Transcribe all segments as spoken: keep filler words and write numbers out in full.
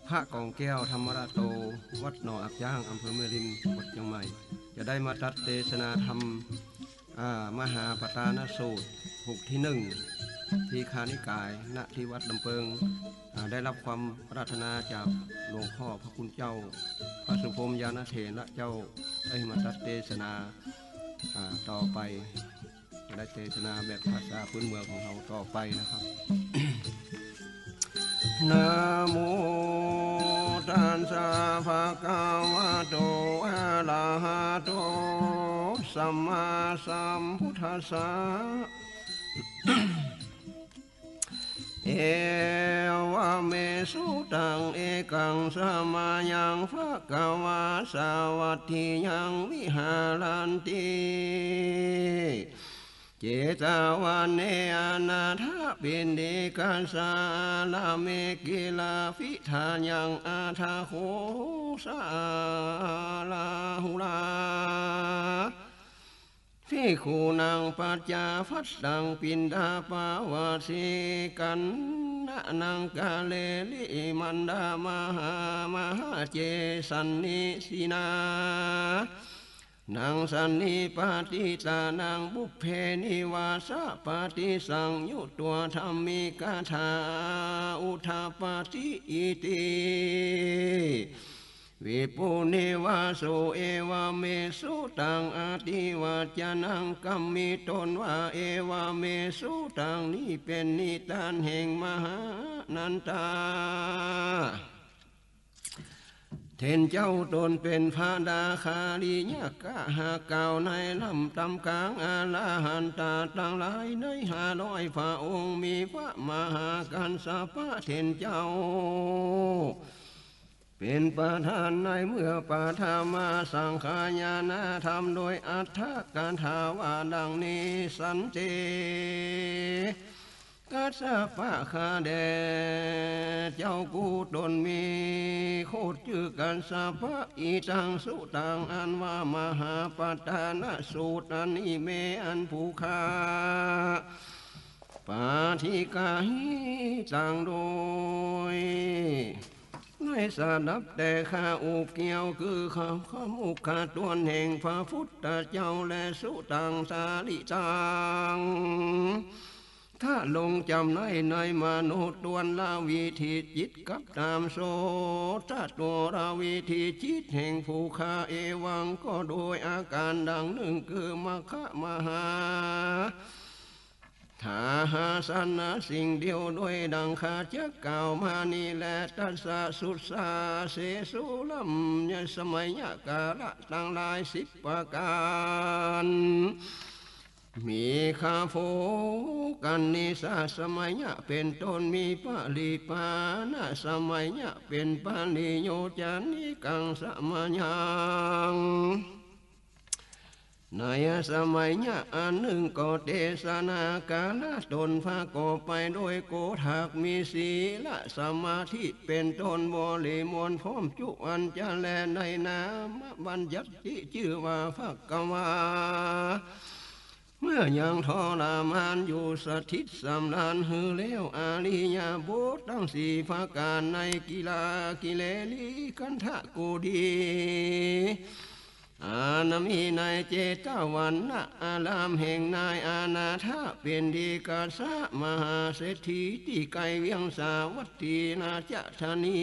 พระก๋องแก้ว ธรรมราโต วัดหนองอับจ๊าง อำเภอแม่ริม จังหวัดเจียงใหม่ จะได้มาตรัสเตสนาธรรม อ่า มหาปาตานสูตร ผูกที่หนึ่ง ทีฆนิกาย ณ ที่วัดลำเปิง อ่า ได้รับความอาราธนาจากหลวงพ่อพระคุณเจ้า พระสุพรหมญาณเถระเจ้า ได้มาตรัสเตสนา อ่า ต่อไป จะได้เตสนาแบบภาษาพื้นเมืองของเฮาต่อไปนะครับ นะโม ตัสสะ ภะคะวะโต อะระหะโต สัมมาสัมพุทธัสสะ เอวะเม สุตัง เอกัง สะมะยัง ภะคะวา สาวัตถิยัง วิหารันติ เจตะวะเน อะนาถะปิณฑิกัสสะ อาระามะ กิลาปิฏฐายัง อัตถะโข สะ อาลาหุลา ภิกขุนัง ปัจจาภัตตัง ปิณฑาปาทาสี กัณฑะนัง กะเรริ มันดามหา มหาเจ สันนิสินา นัง สันนิปาติตานัง ปุพเพ นิวาสะปะติสังยุตวา ธัมมิกถา อุทธปาติ อิติ วิปปู นิวาโส เอวะเม สุตัง อติวาจานัง กัมมิตวา เอวะเม สุตัง นี้เป๋นนิทานแห่งมหานันทะ เถรเจ้าต๋นเป๋นพระดาคาริยะกะ หากกล่าวในลำต๋ำกลางอรหันตะตังหลายในห้าร้อยพระองค์ มีพระมหากัสสปะเถรเจ้า เป๋นประธานในเมื่อปฐมสังขายานาธรรม โดยอัตถกถาว่าดังนี้ สันติ กัสสปะ ข้าแด่เจ้ากู้ต๋นมีโคดจื้อกัสสปะ อิทัง สุตัง อันว่ามหาปาตานสูตรอันนี้แม อันผู้ข้า ปาฏิกาหิตัง โดยได้สดับแต่ข้าอุเกี่ยว คือคำ คำอุคาตวนแห่งพระพุทธเจ้า และสุตัง สาริตัง ถ้าลงจำใน ในมโนตวนละวิธีจิตกับต๋ามโสตตวรวิธีจิตแห่งผู้ข้า เอวัง ก็โดยอาก๋านดังนึ่ง คือมัคคะมหา ทาหาสนะสิ่งเดียว โดยดังข้าจักกล่าวมานี้แล ตัสสะ สุสาเสสุ ลำยะสมัยยะกาละตังหลายสิบประก๋าน มีข้าโภคณิสสมัยยะเป๋นต้น มีปริปาณสมัยยะเป๋นปริโยจนิกังสมัยยัง ในสมัยยะอันนึ่งก็เตสนากาละตนประกอบไปโดยโกฏัก มีศีลสมาธิเป๋นต้น บริบูรณ์พร้อมจุอันจะแล ในนามบัญญัติจื้อว่าภักกวา เมื่อยังทรมานอยู่สถิตสำราญหื้อแล้ว อริยบทตังสี่ประก๋านในกิลากิเลริคันธะก็ดี อันมีในเจตวันนารามแห่งนายอนาถปิณฑิกัสสะมหาเศรษฐี ตี้ใก้เวียงสาวัตถีนาฏฐานี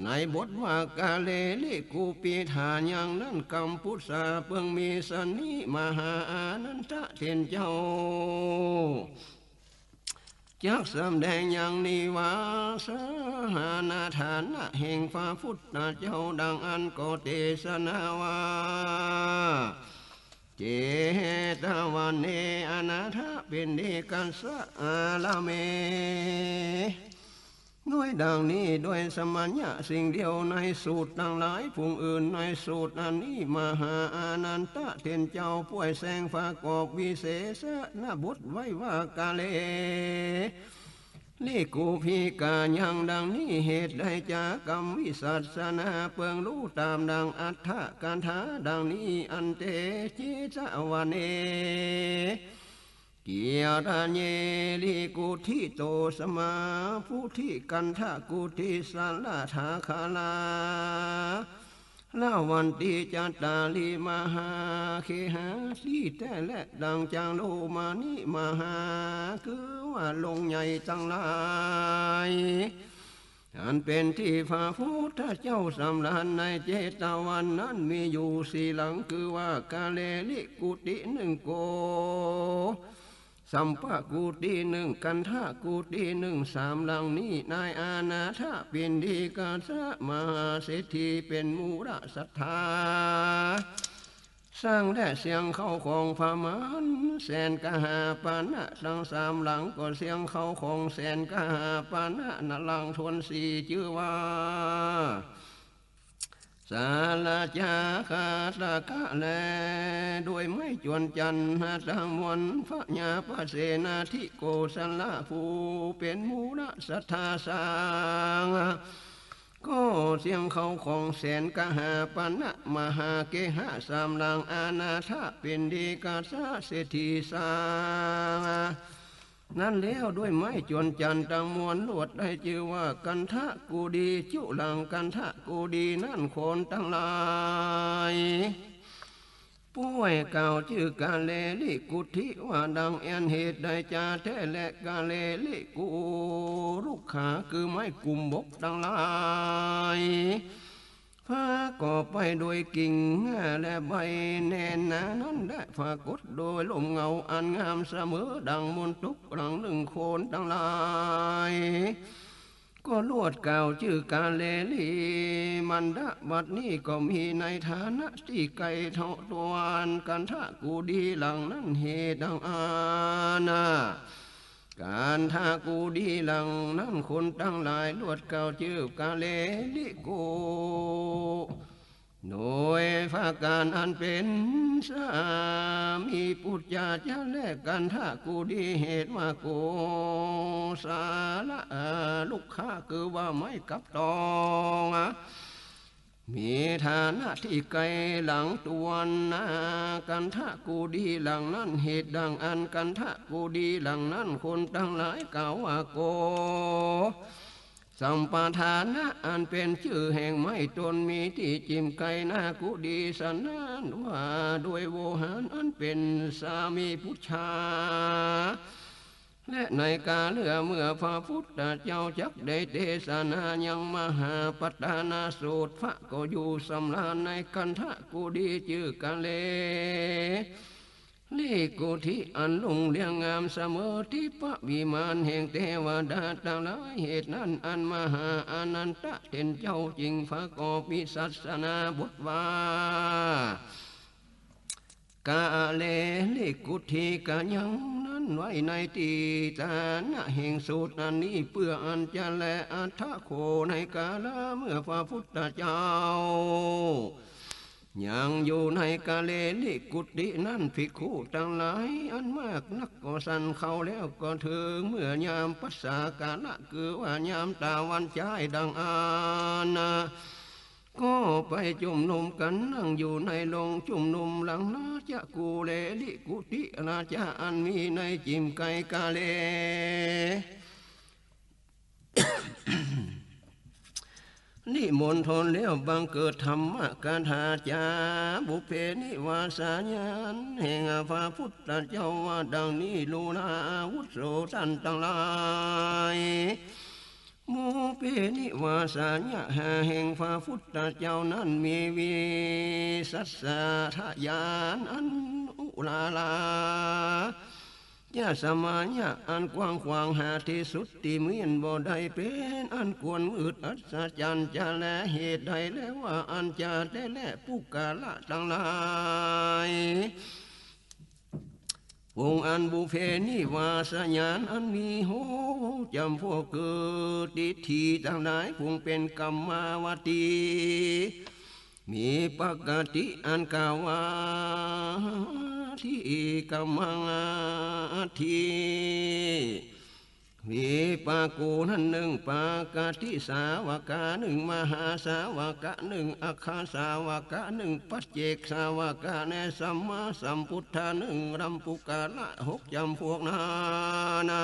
ในบทว่ากาเลริกุปิฏฐายังนั้น กัมปุสสาเปิงมีสนิมหาอานันทะเถรเจ้า จักสำแดงยังนิวาสานาฐานะแห่งพระพุทธเจ้า ดังอั้นก็เตสนาว่า เจตวันเน อนาถปิณฑิกัสสะ อาระามะ ด้วยดังนี้ ด้วยสมัยยะสิ่งเดียวในสูตรตังหลาย ผู้อื่นในสูตรอันนี้ มหาอานันทะเถรเจ้าป่วยแสงประกอบวิเศษณบทไว้ว่ากาเลริกุปิฏฐายัง ดังนี้ เหตุใดจากัมวิสัชนาเปิงฮู้ต๋ามดังอัตถกถาดังนี้ อันเต เจตวันเน กิรเณ ลิกุฏฐิโต สมา ปุทธิ กันทะกุฏฐิ สะระทาคารา ละวันติ จัตตาริ มหาเกหา ตี้แต๊แลดังจังโลมานิมหา คือว่าโฮงใหญ่ตังหลาย อันเป๋นตี้พระพุทธเจ้าสำราญในเจตวันนั้นมีอยู่สี่หลัง คือว่า กาเล ลิกุฏฐิ นึ่ง โก สัมปะกุฏฐิ นึ่ง กันทะกุฏฐิ นึ่ง สามหลังนี้ นายอนาถปิณฑิกะสะมหาเศรษฐีเป๋นมูลศรัทธา สร้างและเสียงเข้าของประมาณแสนกหาปณะ ตังสามหลังก็เสียงเข้าของแสนกหาปณะ นลังทวนสี่ จื้อว่า สาลาจาคาตะกะ และด้วยไม้จวนจันทร์ตังมวล พญาปเสนาธิโกศละผู้เป๋นมูลศรัทธาสร้าง ก็เสียงเข้าของแสนกหาปณะ มหาเกหะสามหลัง อนาถปิณฑิกะสะเศรษฐีสร้าง นั้นแล้วด้วยไม้จวนจันทร์ตังมวลลวดได้จื้อว่า กันทะกุฏฐิ จุลัง กันทะกุฏฐินั้นคนตังหลาย ป้วยกล่าวจื้อกาเล ลิกุฏฐิ ว่าดังอั้น เหตุใดจาแต๊แล กาเล ลิกุ รุกขา คือไม้กุมบกตังหลาย ประกอบไปโดยกิ่งและใบแน่นหนานั้น และปรากฏโดยร่มเงาอันงามเสมอดังมนตกหลังนึ่งคนตังหลาย ก็ลวดกล่าวจื้อกาเล ลิมันดะ บัดนี้ก็มีในฐานะตี้ไกลเถาะตวน กันทะกุฏฐิหลังนั้น เหตุดังอั้น กันทะกุฏฐิหลังนั้นคนตังหลายลวดกล่าวจื้อกาเล ลิกุ โดยประก๋านอันเป๋นสามีปุจฉาจารย์ และกันทะกุฏฐิ เหตุว่าโกศละ เอ่อ รุกขา คือว่าไม้กับตอง มีฐานะตี้ไกลหลังตวนนา กันทะกุฏฐิหลังนั้น เหตุดังอั้น กันทะกุฏฐิหลังนั้นคนตังหลายกล่าวว่าโก สัมปทานะ อันเป๋นจื้อแห่งไม้ต้นมีตี้จิ่มไกลนากุฏฐิ สะนั้นว่าด้วยโวหารอันเป๋นสามีปุจฉา และในกาลเมื่อพระพุทธเจ้าจักได้เตสนายังมหาปัตตานาสูตร พระก็อยู่สำราญในกันทะกุฏฐิจื้อกาเล ลิกุฏฐิอันรุ่งเรืองงามเสมอทิพวิมานแห่งเตวดาตังหลาย เหตุนั้นอันมหาอานันทะเถรเจ้าจึงประกอบวิสัชนาบทว่า กาเล ลิกุฏฐิ กายังนั้นไว้ในตี้ตานะแห่งสูตรอันนี้ เปื้ออันจะแลอัฏฐะโข ในกาละเมื่อพระพุทธเจ้า ยังอยู่ในกาเล ลิกุฏฐิ นั้น ภิกขุตังหลายอันมากนักก็สันเข้าแล้วก็เถิง เมื่อยามปัสสากาละ คือว่ายามตะวันจ๊ายดังอั้นนะ ก็ไปจุมนุมกั๋นนั่งอยู่ในโฮงจุมนุมหลังราชกุฏฐิ ลิกุฏฐิราชาอันมีในจิ่มไกลกาเล นิมนต์ธนแล้วบังเกิดธรรมกถาจา บุพเพนิวาสาญาณแห่งพระพุทธเจ้าว่าดังนี้ ดูราอาวุโสต้านตังหลาย บุพเพนิวาสาญาณแห่งพระพุทธเจ้านั้นมีวิสัชชาญาณอันอุราลา ยะสมาญาณอันกว้างขวางหาตี้สุดตี้เมี้ยนบ่ได้ เป๋นอันควรมืดอัศจรรย์จะแล เหตุใดแลว่าอันจะแต๊แล ปุคคละตังหลาย องค์อันบุพเพนิวาสาญาณอันมีหกจ๋ำพวกคือทิฏฐิตังหลาย ผู้เป๋นกัมมาวตี มีปกติอันกล่าวว่า อัตถิกัมมัง อัตถิ วิปากขุนั้นนึ่ง ปกติสาวกะนึ่ง มหาสาวกะนึ่ง อัคคสาวกะนึ่ง ปัจเจกสาวกะ และสัมมาสัมพุทธะนึ่ง ลำปุกกะละหกจ๋ำพวกนานา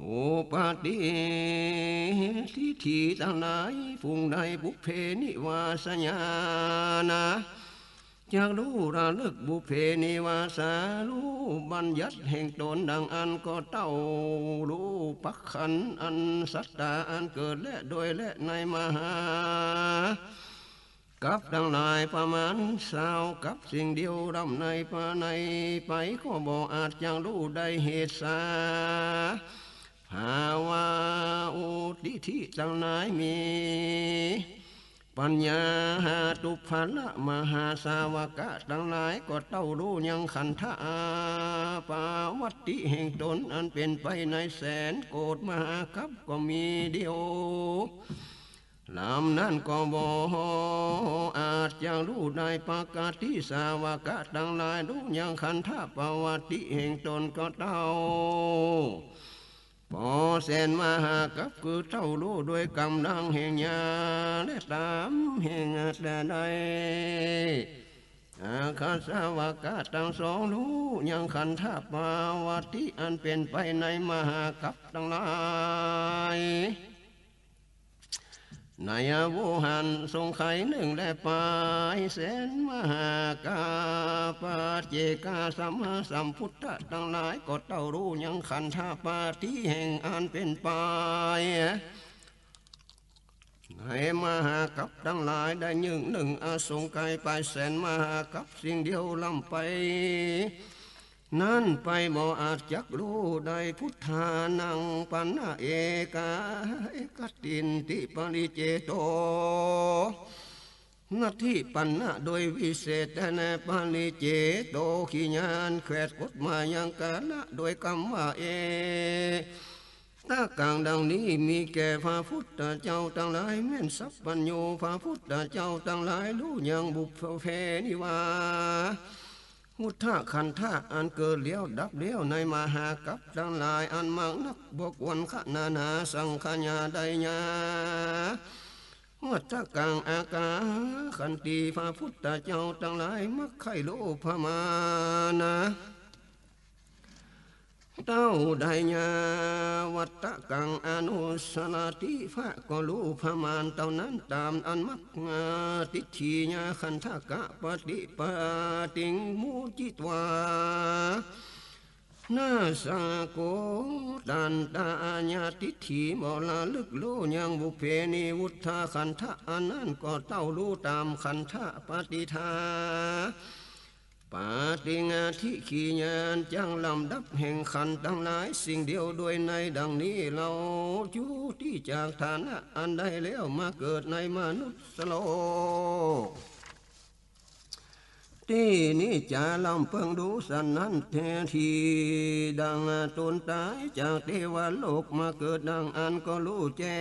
อุปาทิฏฐิตังหลาย ผู้ใดปุพเพนิวาสญาณะ จักฮู้ระลึกปุพเพนิวาสา ฮู้บัญญัติแห่งตนดังอั้นก็เต้า ฮู้ปักขันอันสัตตาอันเกิดและโดยและในมหากัปตังหลายประมาณซาวกัป สิ่งเดียวลำในไปในไป ก็บ่อาจจักฮู้ได้เหตุสา ภาวะอุทิฏฐิตังหลายมี ปัญญาหาตุพพะละ มหาสาวกะตังหลายก็เต้าฮู้ยังขันธะปวัตติแห่งตนอันเป๋นไปในแสนโกฏมหากัปก็มีเดียว ลำนั้นก็บ่อาจจักฮู้ได้ ปกติสาวกะตังหลายฮู้ยังขันธะปวัตติแห่งตนก็เต้า ปอแสนมหากัป คือเต้าฮู้โดยก๋ำลังแห่งญาณะและต๋ามแห่งอัตตาได้ อัคคสาวกะตังสองฮู้ยังขันธะปวัตติอันเป๋นไปในมหากัปตังหลาย ในอโวหารสงไขยนึ่งและปายแสนมหากัป ปัจเจกะสัมมาสัมพุทธะตังหลายก็เต้าฮู้ยังขันธะปวัตติแห่งอันเป๋นไปในมหากัปตังหลายได้นึ่งนึ่งอสงไขยปายแสนมหากัป สิ่งเดียวลำไป นั้นไปบ่อาจจักฮู้ได้ พุทธานังปัณณะเอกา เอกทิฏฐิปริเจโต นัตถิปัณณะโดยวิเศษ แต่ในปริเจโตขีญาณแขวดกฎมายังกาละโดยกำว่าเอ ตะกัง ดังนี้มีแก่พระพุทธเจ้าตังหลาย แม่นสัพพัญญูพระพุทธเจ้าตังหลายฮู้ยังปุพเพนิวาส พุทธขันธะอันเกิดแล้วดับแล้วในมหากัปตังหลาย อันมากนักบ่ควรขนานาสังขยาได้ญา วัตตะกัง อากาขันติพระพุทธเจ้าตังหลายมักใค่ฮู้ประมาณนะ เต้าใดญาวัตตะกังอนุสสรติ พระก็ฮู้ประมาณเต้านั้นต๋ามอันมัก ทิฏฐิญาขันธะกะปฏิปาติงมุจิตวา นาสะโกตันตา อาญาทิฏฐิบ่ระลึกฮู้ยังปุพเพนิวาสขันธะอันนั้นก็เต้าฮู้ต๋ามขันธะปฏิทา ปาติงาทิขีญาณจักลำดับแห่งขันธ์ตังหลายสิ่งเดียวโดยในดังนี้ เล่าจุติจากฐานะอันใดแล้วมาเกิดในมนุสสโลก ตี้นี้จาลำเปิงดูสันนั้นแต๊ ตี้ดังต๋นต๋ายจากเตวโลกมาเกิดดังอั้นก็ฮู้แจ้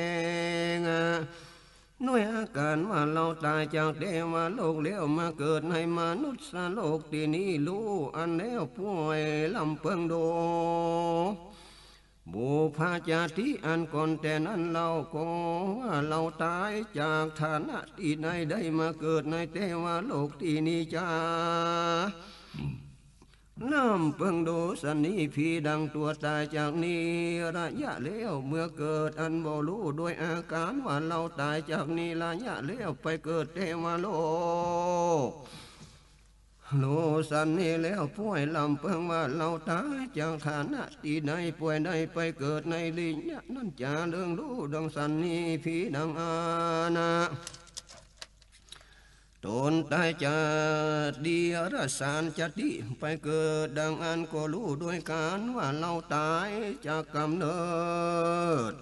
ง ด้วยอาก๋านว่าเฮาต๋ายจากเตวโลกแล้วมาเกิดในมนุสสโลกตี้นี้ฮู้อั้นแล้วป่วยลำเปิงดู บุพพจาติอันก่อนแต่นั้นเล่า ก็ว่าเฮาต๋ายจากฐานะตี้ใดได้มาเกิดในเตวโลกตี้นี้จา ลำเปิงดูสันนี้ ผีดังตั๋วต๋ายจากนิระยะแล้ว เมื่อเกิดอันบ่ฮู้ด้วยอาก๋านว่าเฮาต๋ายจากนิระยะแล้วไปเกิดเตวโลก ฮู้สันนี้แล้วป่วยลำเปิงว่าเฮาต๋ายจากฐานะตี้ใด ป่วยได้ไปเกิดในนิระยะนั้นจา เลิงฮู้ดังสันนี้ ผีดังอานะ ต๋นต๋ายจากเดรัจฉานจาติไปเกิดดังอั้นก็ฮู้ด้วยก๋านว่าเฮาต๋ายจากก๋ำเนิด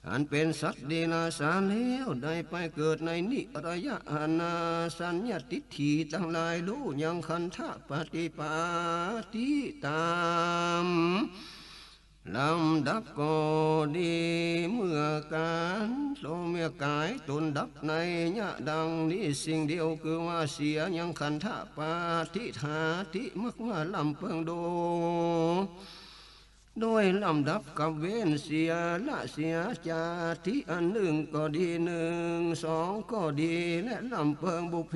อันเป๋นสัตว์เดรัจฉานแล้วได้ไปเกิดในนิระยะ อาณาสัญญาทิฏฐิตังหลายฮู้ยังขันธปฏิปาติต๋าม ลำดับก็ดี เมื่อก๋านโตเมื่อกายต๋นดับในยะดังนี้สิ่งเดียวคือว่าเสียยังขันธปฏิทาติมักว่าลำเปิงดู โดยลำดับกับเว้นเสียละเสียจาติอันนึ่งก็ดี นึ่ง สอง ก็ดี และลำเปิงบุพเพ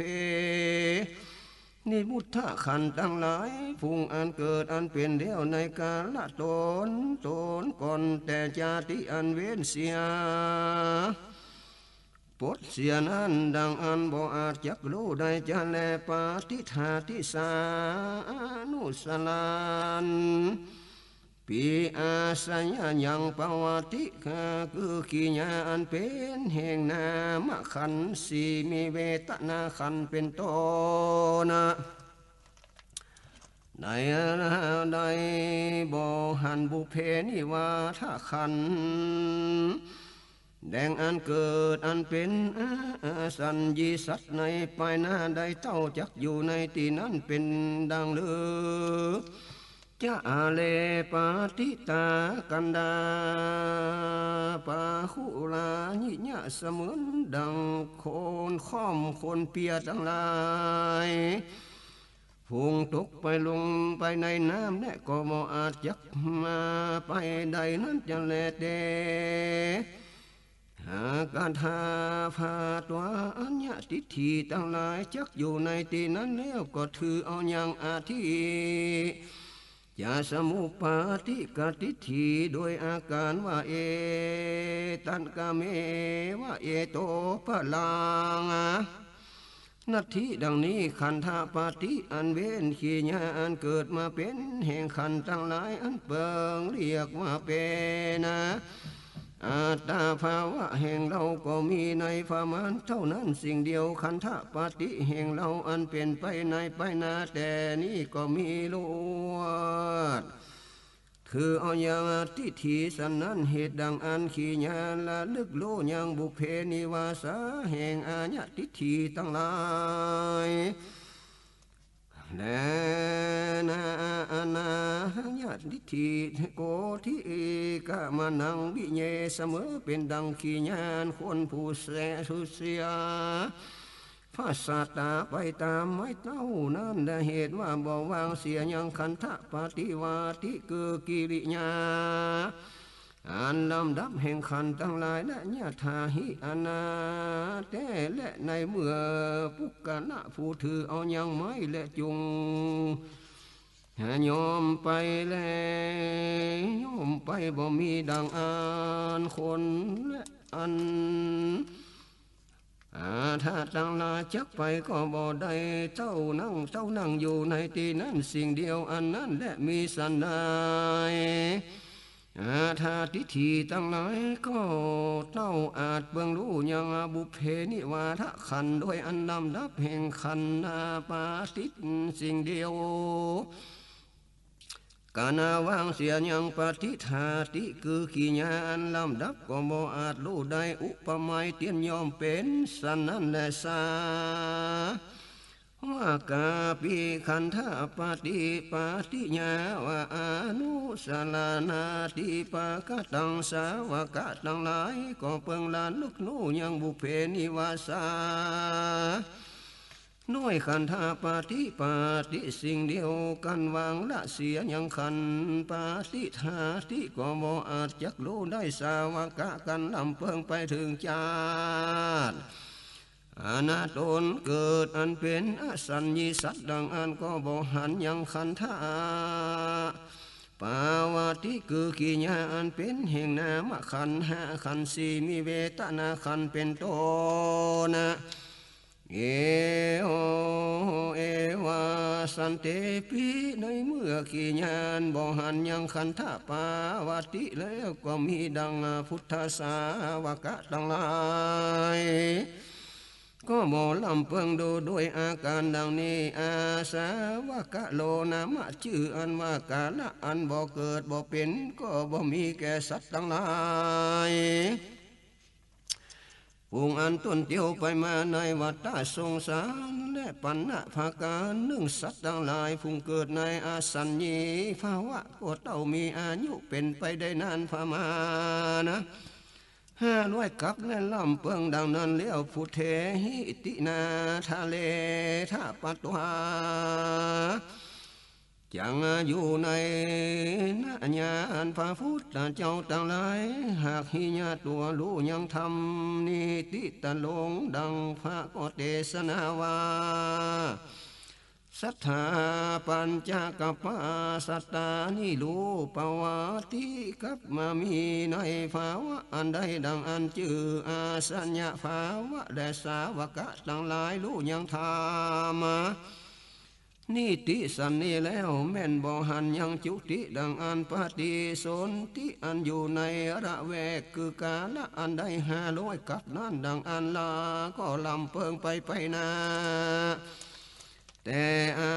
นิมุตตะขันธ์ตังหลาย ฝูงอันเกิดอันเป๋นแล้วในกาละต๋นต๋นก่อน แต่จาติอันเว้นเสีย ปดเสียนั้น ดังอั้นบ่อาจจักฮู้ได้จะแล ปาติฏฐาทิสา อนุสสารัน ปิ อาสยัง ปวัตติ คือกิริยาอันเป๋นแห่งนามขันธ์สี่ มีเวทนาขันธ์เป๋นต้น ใน ได้บ่หันบุพเพนิวาทะขันธ์ แดงอันเกิดอันเป๋นอสัญญิสัตว์ในปายหน้าได้เต้าจักอยู่ในตี้นั้นเป๋นดังลือ จะอาเล ปาฏิตากันดา ปาหุราญิยะ เสมือนดังโคลนค่อมโคลนเปียตังหลาย ฝูงตกไปลงไปในน้ำแลก็บ่อาจจักมาไปได้นั้นจะแล แต่ หากาธาพาตัวอัญญทิฏฐิตังหลายจักอยู่ในตี้นั้นแล้วก็ถือเอายังอทิ จะสมุปปาทิกทิฏฐิโดยอาก๋านว่า เอตัง กะเมวะ เอโต ปะรัง นัตถิ ดังนี้ ขันธปาติ อันเว้นกิริยาอันเกิดมาเป๋นแห่งขันธ์ตังหลายอันเปิงเรียกว่าเป๋นอัตตาภาวะแห่งเฮาก็มีในประมาณเต้านั้นสิ่งเดียว ขันธปาติแห่งเฮาอันเป๋นไปในปายหน้าแต่นี้ก็มีลวด คืออาญาทิฏฐิสันนั้น เหตุดังอั้นกิริยาระลึกฮู้ยังบุพเพนิวาสาแห่งอาญาทิฏฐิตังหลาย และนาอาญาทิฏฐิโกฏฐิกะมะนัง วิเย เสมอเป๋นดังกิริยาอันคนผู้เสียสูญเสีย พระศาสดาไปต๋ามไม้เต้านั้น และเหตุว่าบ่วางเสียยังขันธปาติวาติคือกิริยา อันลำดับแห่งขันธ์ตังหลาย และยะถาหิ อันนาแต๊ และในเมื่อปุคคละผู้ถือเอายังไม้และจุง ย่อมไปแล ย่อมไปบ่มีดังอั้น คนและอัน อา ถ้าตังหลายจักไปก็บ่ได้เต้านั่ง เต้านั่งอยู่ในตี้นั้นสิ่งเดียวอันนั้นแล มีสันใด อา ถ้าทิฏฐิตังหลายก็เต้าอาจเปิงฮู้ยังบุพเพนิวาทะขันธ์โดยอันลำดับแห่งขันธปาติสิ่งเดียว ก๋านวางเสียยังปาฏิฏฐาติคือกิริยาอันลำดับก็บ่อาจฮู้ได้ อุปไมยเตียนย่อมเป๋นสันนั้นแล สา วกะปิ ขันธปาติ ปาฏิญาณว่า อนุสสารานาติปะกะตัง สาวกะตังหลายก็เปิงระลึกฮู้ยังบุพเพนิวาสา น้อยขันธปาฏิปาติสิ่งเดียว กั๋นวางละเสียยังขันธปาฏิฏฐาติก็บ่อาจจักฮู้ได้ สาวกะกั๋นลำเปิงไปเถิงจาติ อันต๋นเกิดอันเป๋นอสัญญิสัตว์ดังอั้นก็บ่หันยังขันธปาฏิคือกิริยาอันเป๋นแห่งนามขันธ์ห้าขันธ์สี่ มีเวทนาขันธ์เป๋นต้น เอโห เอวา สันเตปิ ในเมื่อกิริยาอันบ่หันยังขันธปาฏิแล้วก็มีดังพุทธสาวกะตังหลาย ก็บ่ลำเปิงฮู้โดยอาก๋านดังนี้ อาสาวกะโล นามจื้ออันว่ากาละอันบ่เกิดบ่เป๋นก็บ่มีแก่สัตว์ตังหลาย ฝูงอันต้นเตียวไปมาในวัฏฏะสงสาร และปัณณะประก๋านนึ่ง สัตว์ตังหลาย ฝูงเกิดในอสัญญิภาวะ ก็เต้ามีอายุเป๋นไปได้นานประมาณห้าร้อยกัป และลำเปิงดังนั้นแล้ว พุทเทหิตินาทะเลทะปัตวา จักอยู่ในนะ ญาณพระพุทธเจ้าตังหลาย หากหิยะตั๋วฮู้ยังธรรม นิติตะลงดังพระก็เตสนาว่า สัตถาปัญจกัปปะสัตตานิรูปวาติ กับมามีในภาวะอันใดดังอันจื้ออาสัญญภาวะ และสาวกะตังหลายฮู้ยังธรรม นิติสันนี้แล้ว แม่นบ่หันยังจุติดังอัน ปฏิสนธิอันอยู่ในระแวกคือก๋าละอันใดห้าร้อยกัปนั้นดังอัน ลาก็ลำเปิงไปไปนา แต่อา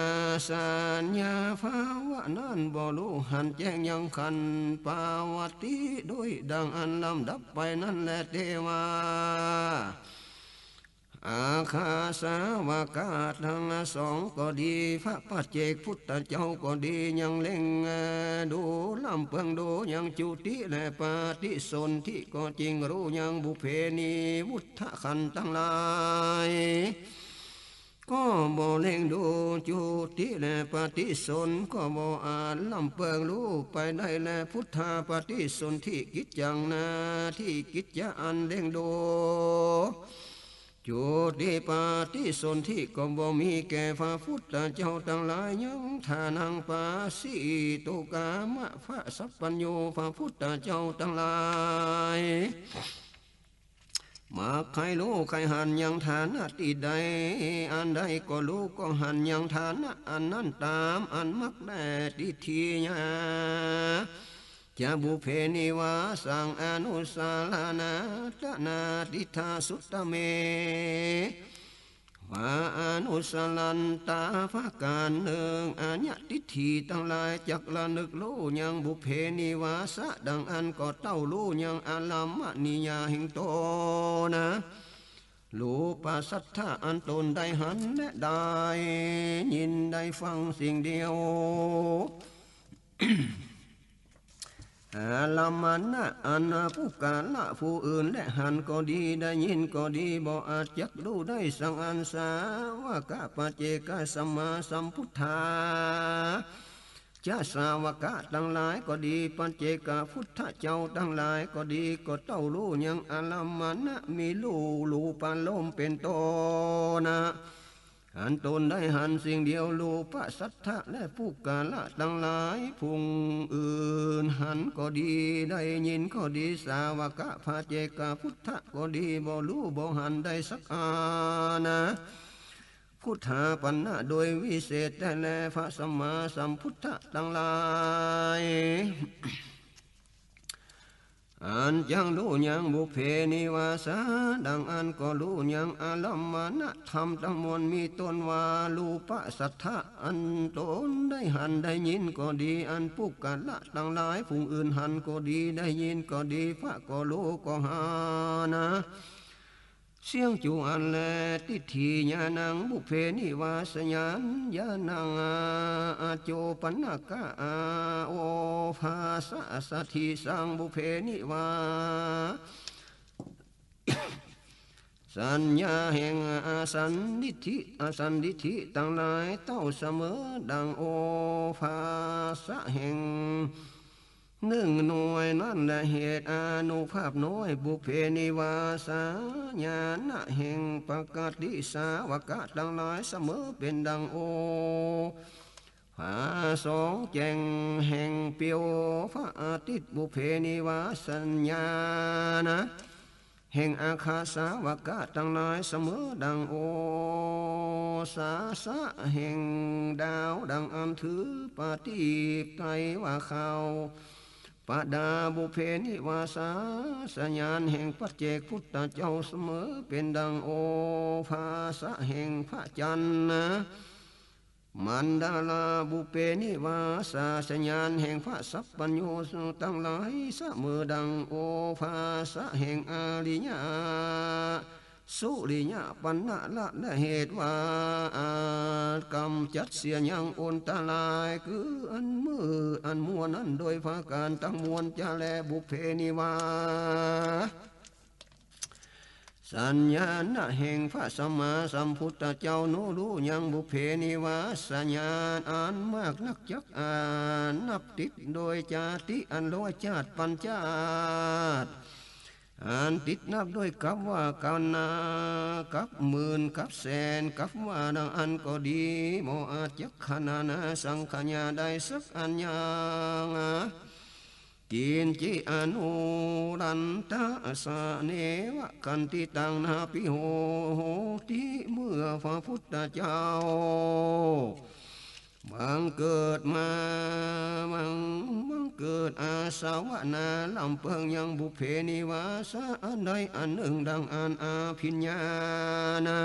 สัญญภาวะนั้นบ่ฮู้หันแจ้งยังขันธปวัตติโดยดังอันลำดับไปนั้นแล เตวา อาคาสาวกะตังสองก็ดี พระปัจเจกพุทธเจ้าก็ดี ยังเล็งดูลำเปิงดูยังจุติและปฏิสนธิก็จริง ฮู้ยังปุพเพนิวาสขันธ์ตังหลาย ก็บ่เล็งดูจุติและปฏิสนธิ ก็บ่อาจลำเปิงฮู้ไปได้แล พุทธาปฏิสนธิกิจจัง นาทิกิจจะอันเล็งดู จุติปฏิสนธิก็บ่มีแก่พระพุทธเจ้าตังหลาย ยังทานังปาสิตุกามะ พระสัพพัญญูพระพุทธเจ้าตังหลาย มักใค่ฮู้ใค่หันยังฐานะตี้ใด อันใดก็ฮู้ก็หันยังฐานะอันนั้นต๋ามอันมักแล ทิฏฐิยา จะปุพเพนิวาสังอนุสสารานาตนาทิฏฐาสุตตะเม วาอนุสสารันตา ประก๋านนึ่ง อัญญทิฏฐิตังหลายจักระลึกฮู้ยังปุพเพนิวาสะดังอัน ก็เต้าฮู้ยังอารัมมณียาแห่งต๋นนะ รูปสัตถะอันต๋นได้หันและได้ยินได้ฟังสิ่งเดียว อารัมมณะอันปุคคละผู้อื่นแลหันก็ดี ได้ยินก็ดี บ่อาจจักฮู้ได้สังอัน สาวกะปัจเจกะสัมมาสัมพุทธา จะสาวกะตังหลายก็ดี ปัจเจกะพุทธเจ้าตังหลายก็ดี ก็เต้าฮู้ยังอารัมมณะ มีฮู้รูปารมณ์เป๋นต๋นนะ อันต๋นได้หันสิ่งเดียว รูปสัตถะและปุคคละตังหลายผู้อื่นหันก็ดี ได้ยินก็ดี สาวกะปัจเจกะพุทธก็ดี บ่ฮู้บ่หันได้สักอันนะ พุทธาปัณณะโดยวิเศษแต๊แล พระสัมมาสัมพุทธะตังหลาย อันจักฮู้ยังปุพเพนิวาสาดังอัน ก็ฮู้ยังอารัมมณธรรมตังมวล มีต้นว่ารูปสัตถะอันต๋นได้หันได้ยินก็ดี อันปุคคละตังหลายผู้อื่นหันก็ดี ได้ยินก็ดี พระก็ฮู้ก็หันนะ เสี้ยงจูอันแล ทิฏฐิญาณังปุพเพนิวาสญาณญาณัง อโจปปนกะ โอภาสะสัตถิสัง ปุพเพนิวาสัญญาแห่งอสันทิฏฐิ อสันทิฏฐิตังหลายเต้าเสมอดังโอภาสะแห่ง นึ่งหน่วยนั้นแล เหตุอานุภาพน้อย ปุพเพนิวาสาญาณะแห่งปกติสาวกะตังหลายเสมอเป๋นดังโอภาสองแจ่งแห่งเปลวพระอาทิตย์ ปุพเพนิวาสญาณะ แห่งอาคาสาวกะตังหลายเสมอดังโอภาสะแห่งดาวดังอันถือประทีปไตรว่าข้าวประดา ปุพเพนิวาสาสญาณแห่งปัจเจกพุทธเจ้าเสมอเป๋นดังโอภาสะแห่งพระจันทร์นะ มัณฑาลา ปุพเพนิวาสาสญาณแห่งพระสัพพัญญูตังหลายเสมอดังโอภาสะแห่งอริยะ สุริยะปัณณะละ และเหตุว่าอาจกำจัดเสียยังอันตราย คืออันมืดอันมัวนั้นโดยประก๋านตังมวลจะแล ปุพเพนิวา สัญญาณะแห่งพระสัมมาสัมพุทธเจ้า หนูฮู้ยังบุพเพนิวาสญาณอันมากนักจักอั้น นับติดโดยจาติอันร้อยจาติปันจาติ อันติดนับโดยกัปว่ากัณหา กัปหมื่น กัปแสน กัปว่าดังอั้นก็ดี บ่อาจจักขณนาสังขยาได้สักอันยัง กิญจิอนุรันตะสะเนวะขันติตัง นาภิโหติ เมื่อพระพุทธเจ้าบังเกิดมา บัง บังเกิดอาสวะนาลำเปิงยังบุพเพนิวาสะอันใดอันนึ่ง ดังอั้นอภิญญานะ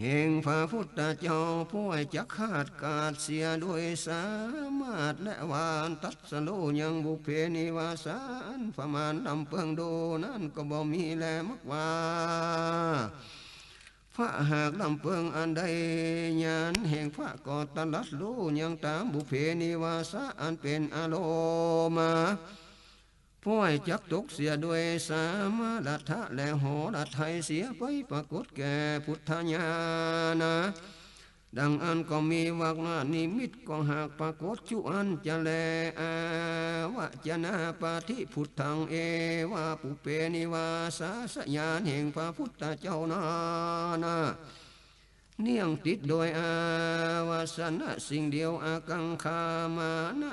แห่งพระพุทธเจ้าป้วยจักขาดกาดเสียโดยสามารถ และวาตัสสะฮู้ยังบุพเพนิวาสะอันประมาณลำเปิงโดนั้นก็บ่มีแล มักว่า พระหากลำเปิงอันใด ญาณแห่งพระก็ตรัสฮู้ยังต๋ามบุพเพนิวาสะอันเป๋นอารมณ์มา ป้วยจักตกเสียโดยสามารถและหฤทัยเสียไป ปรากฏแก่ปุทธญาณะ ดังอั้นก็มี วรรณนิมิตก็หากปรากฏจุอันจะแล อาวะจนะปะฏิปุทธัง เอวะปุพเพนิวาสะสะญาณแห่งพระพุทธเจ้านั้นนะ เนื่องติดโดยอาวาสนะสิ่งเดียว อากังขามานะ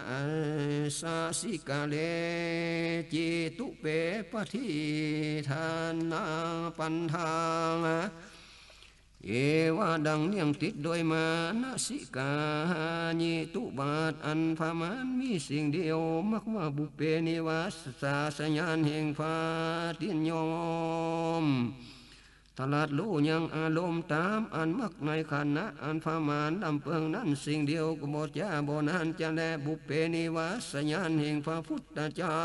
สาสิกาเล จิตุเปปะฏิทานาปันทัง เอวะ ดังเนื่องติดโดยมานะสิกา จิตุบาทอันประมาณมีสิ่งเดียว มักว่าบุพเพนิวาสะสะญาณแห่งพระติยม ตรัสฮู้ยังอารมณ์ต๋ามอันมักในขณะอันประมาณลำเปิงนั้นสิ่งเดียวก็บ่จ๋า บ่นานจะแล บุพเพนิวาสะญาณแห่งพระพุทธเจ้า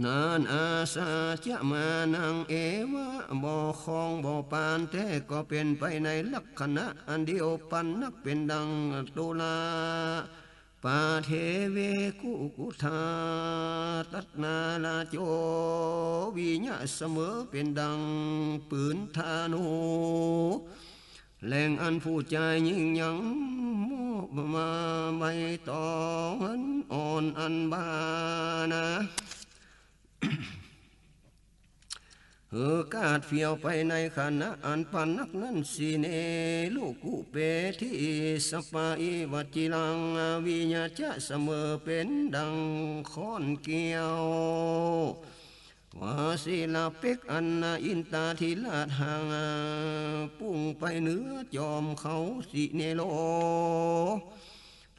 นั้น อาสาจะมานัง เอวะ บ่คล่องบ่ปานแต๊ ก็เป๋นไปในลักษณะอันเดียวปันนัก เป๋นดังตุลา ปาเทเวกุกุธา ตัตนาลาโจ วิยะ เสมอเป๋นดังปืนธนู แหล่งอันผู้จายยิ่งยังมอบมาใบตองอันอ่อนอันบานะ หื้อกาดเผียวไปในขณะอันปานนักนั้น สีเนลุกุเปทิสปาอิวัจจิรัง วิยะจะ เสมอเป๋นดังค้อนเกี้ยว วาสิลาเป๊กอันอินตาธิราชหาง พุ่งไปเหนือจอมเขาสิเนโล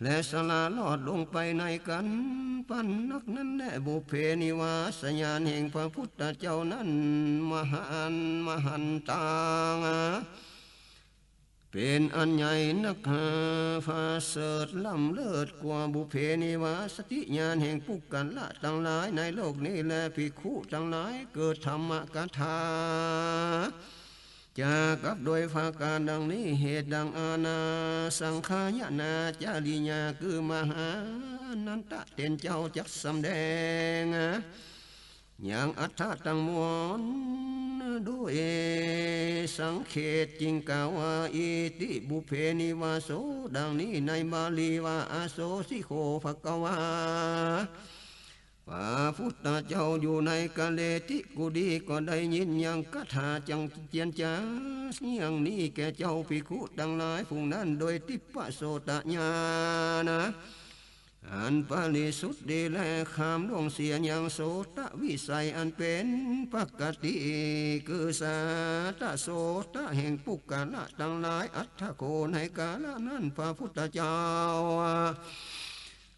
และสละลอดลงไปในกัณฑ์ปันนักนั้นแล บุพเพนิวาสะญาณแห่งพระพุทธเจ้านั้น มหัน มหันตัง เป๋นอันใหญ่นักหนา ประเสริฐล้ำเลิศกว่าบุพเพนิวาสติญาณแห่งปุคคละตังหลายในโลกนี้แล ภิกขุตังหลาย เกิดธรรมกถา จ๋ากับโดยประก๋านดังนี้ เหตุดังอาณาสังขายนาจาริยา คือมหานันทะเถรเจ้าจักสำแดง ยังอัฏฐะตังมวลโดยสังเขปจึงกล่าวว่า อิติปุพเพนิวาโส ดังนี้ในบาลีว่า อโสสิโข ภควา พระพุทธเจ้าอยู่ในกาเลติกุฏีก็ได้ยินยังคาถาจังเจียรจาอย่างนี้แก่เจ้าภิกขุตังหลายฝูงนั้น โดยทิพพโสตญาณะ อันบริสุทธิ์ดีและข้ามล่วงเสียยังโสตวิสัยอันเป๋นปกติ คือสาตโสตแห่งปุคคละตังหลาย อัฏฐโข ในกาละนั้นพระพุทธเจ้า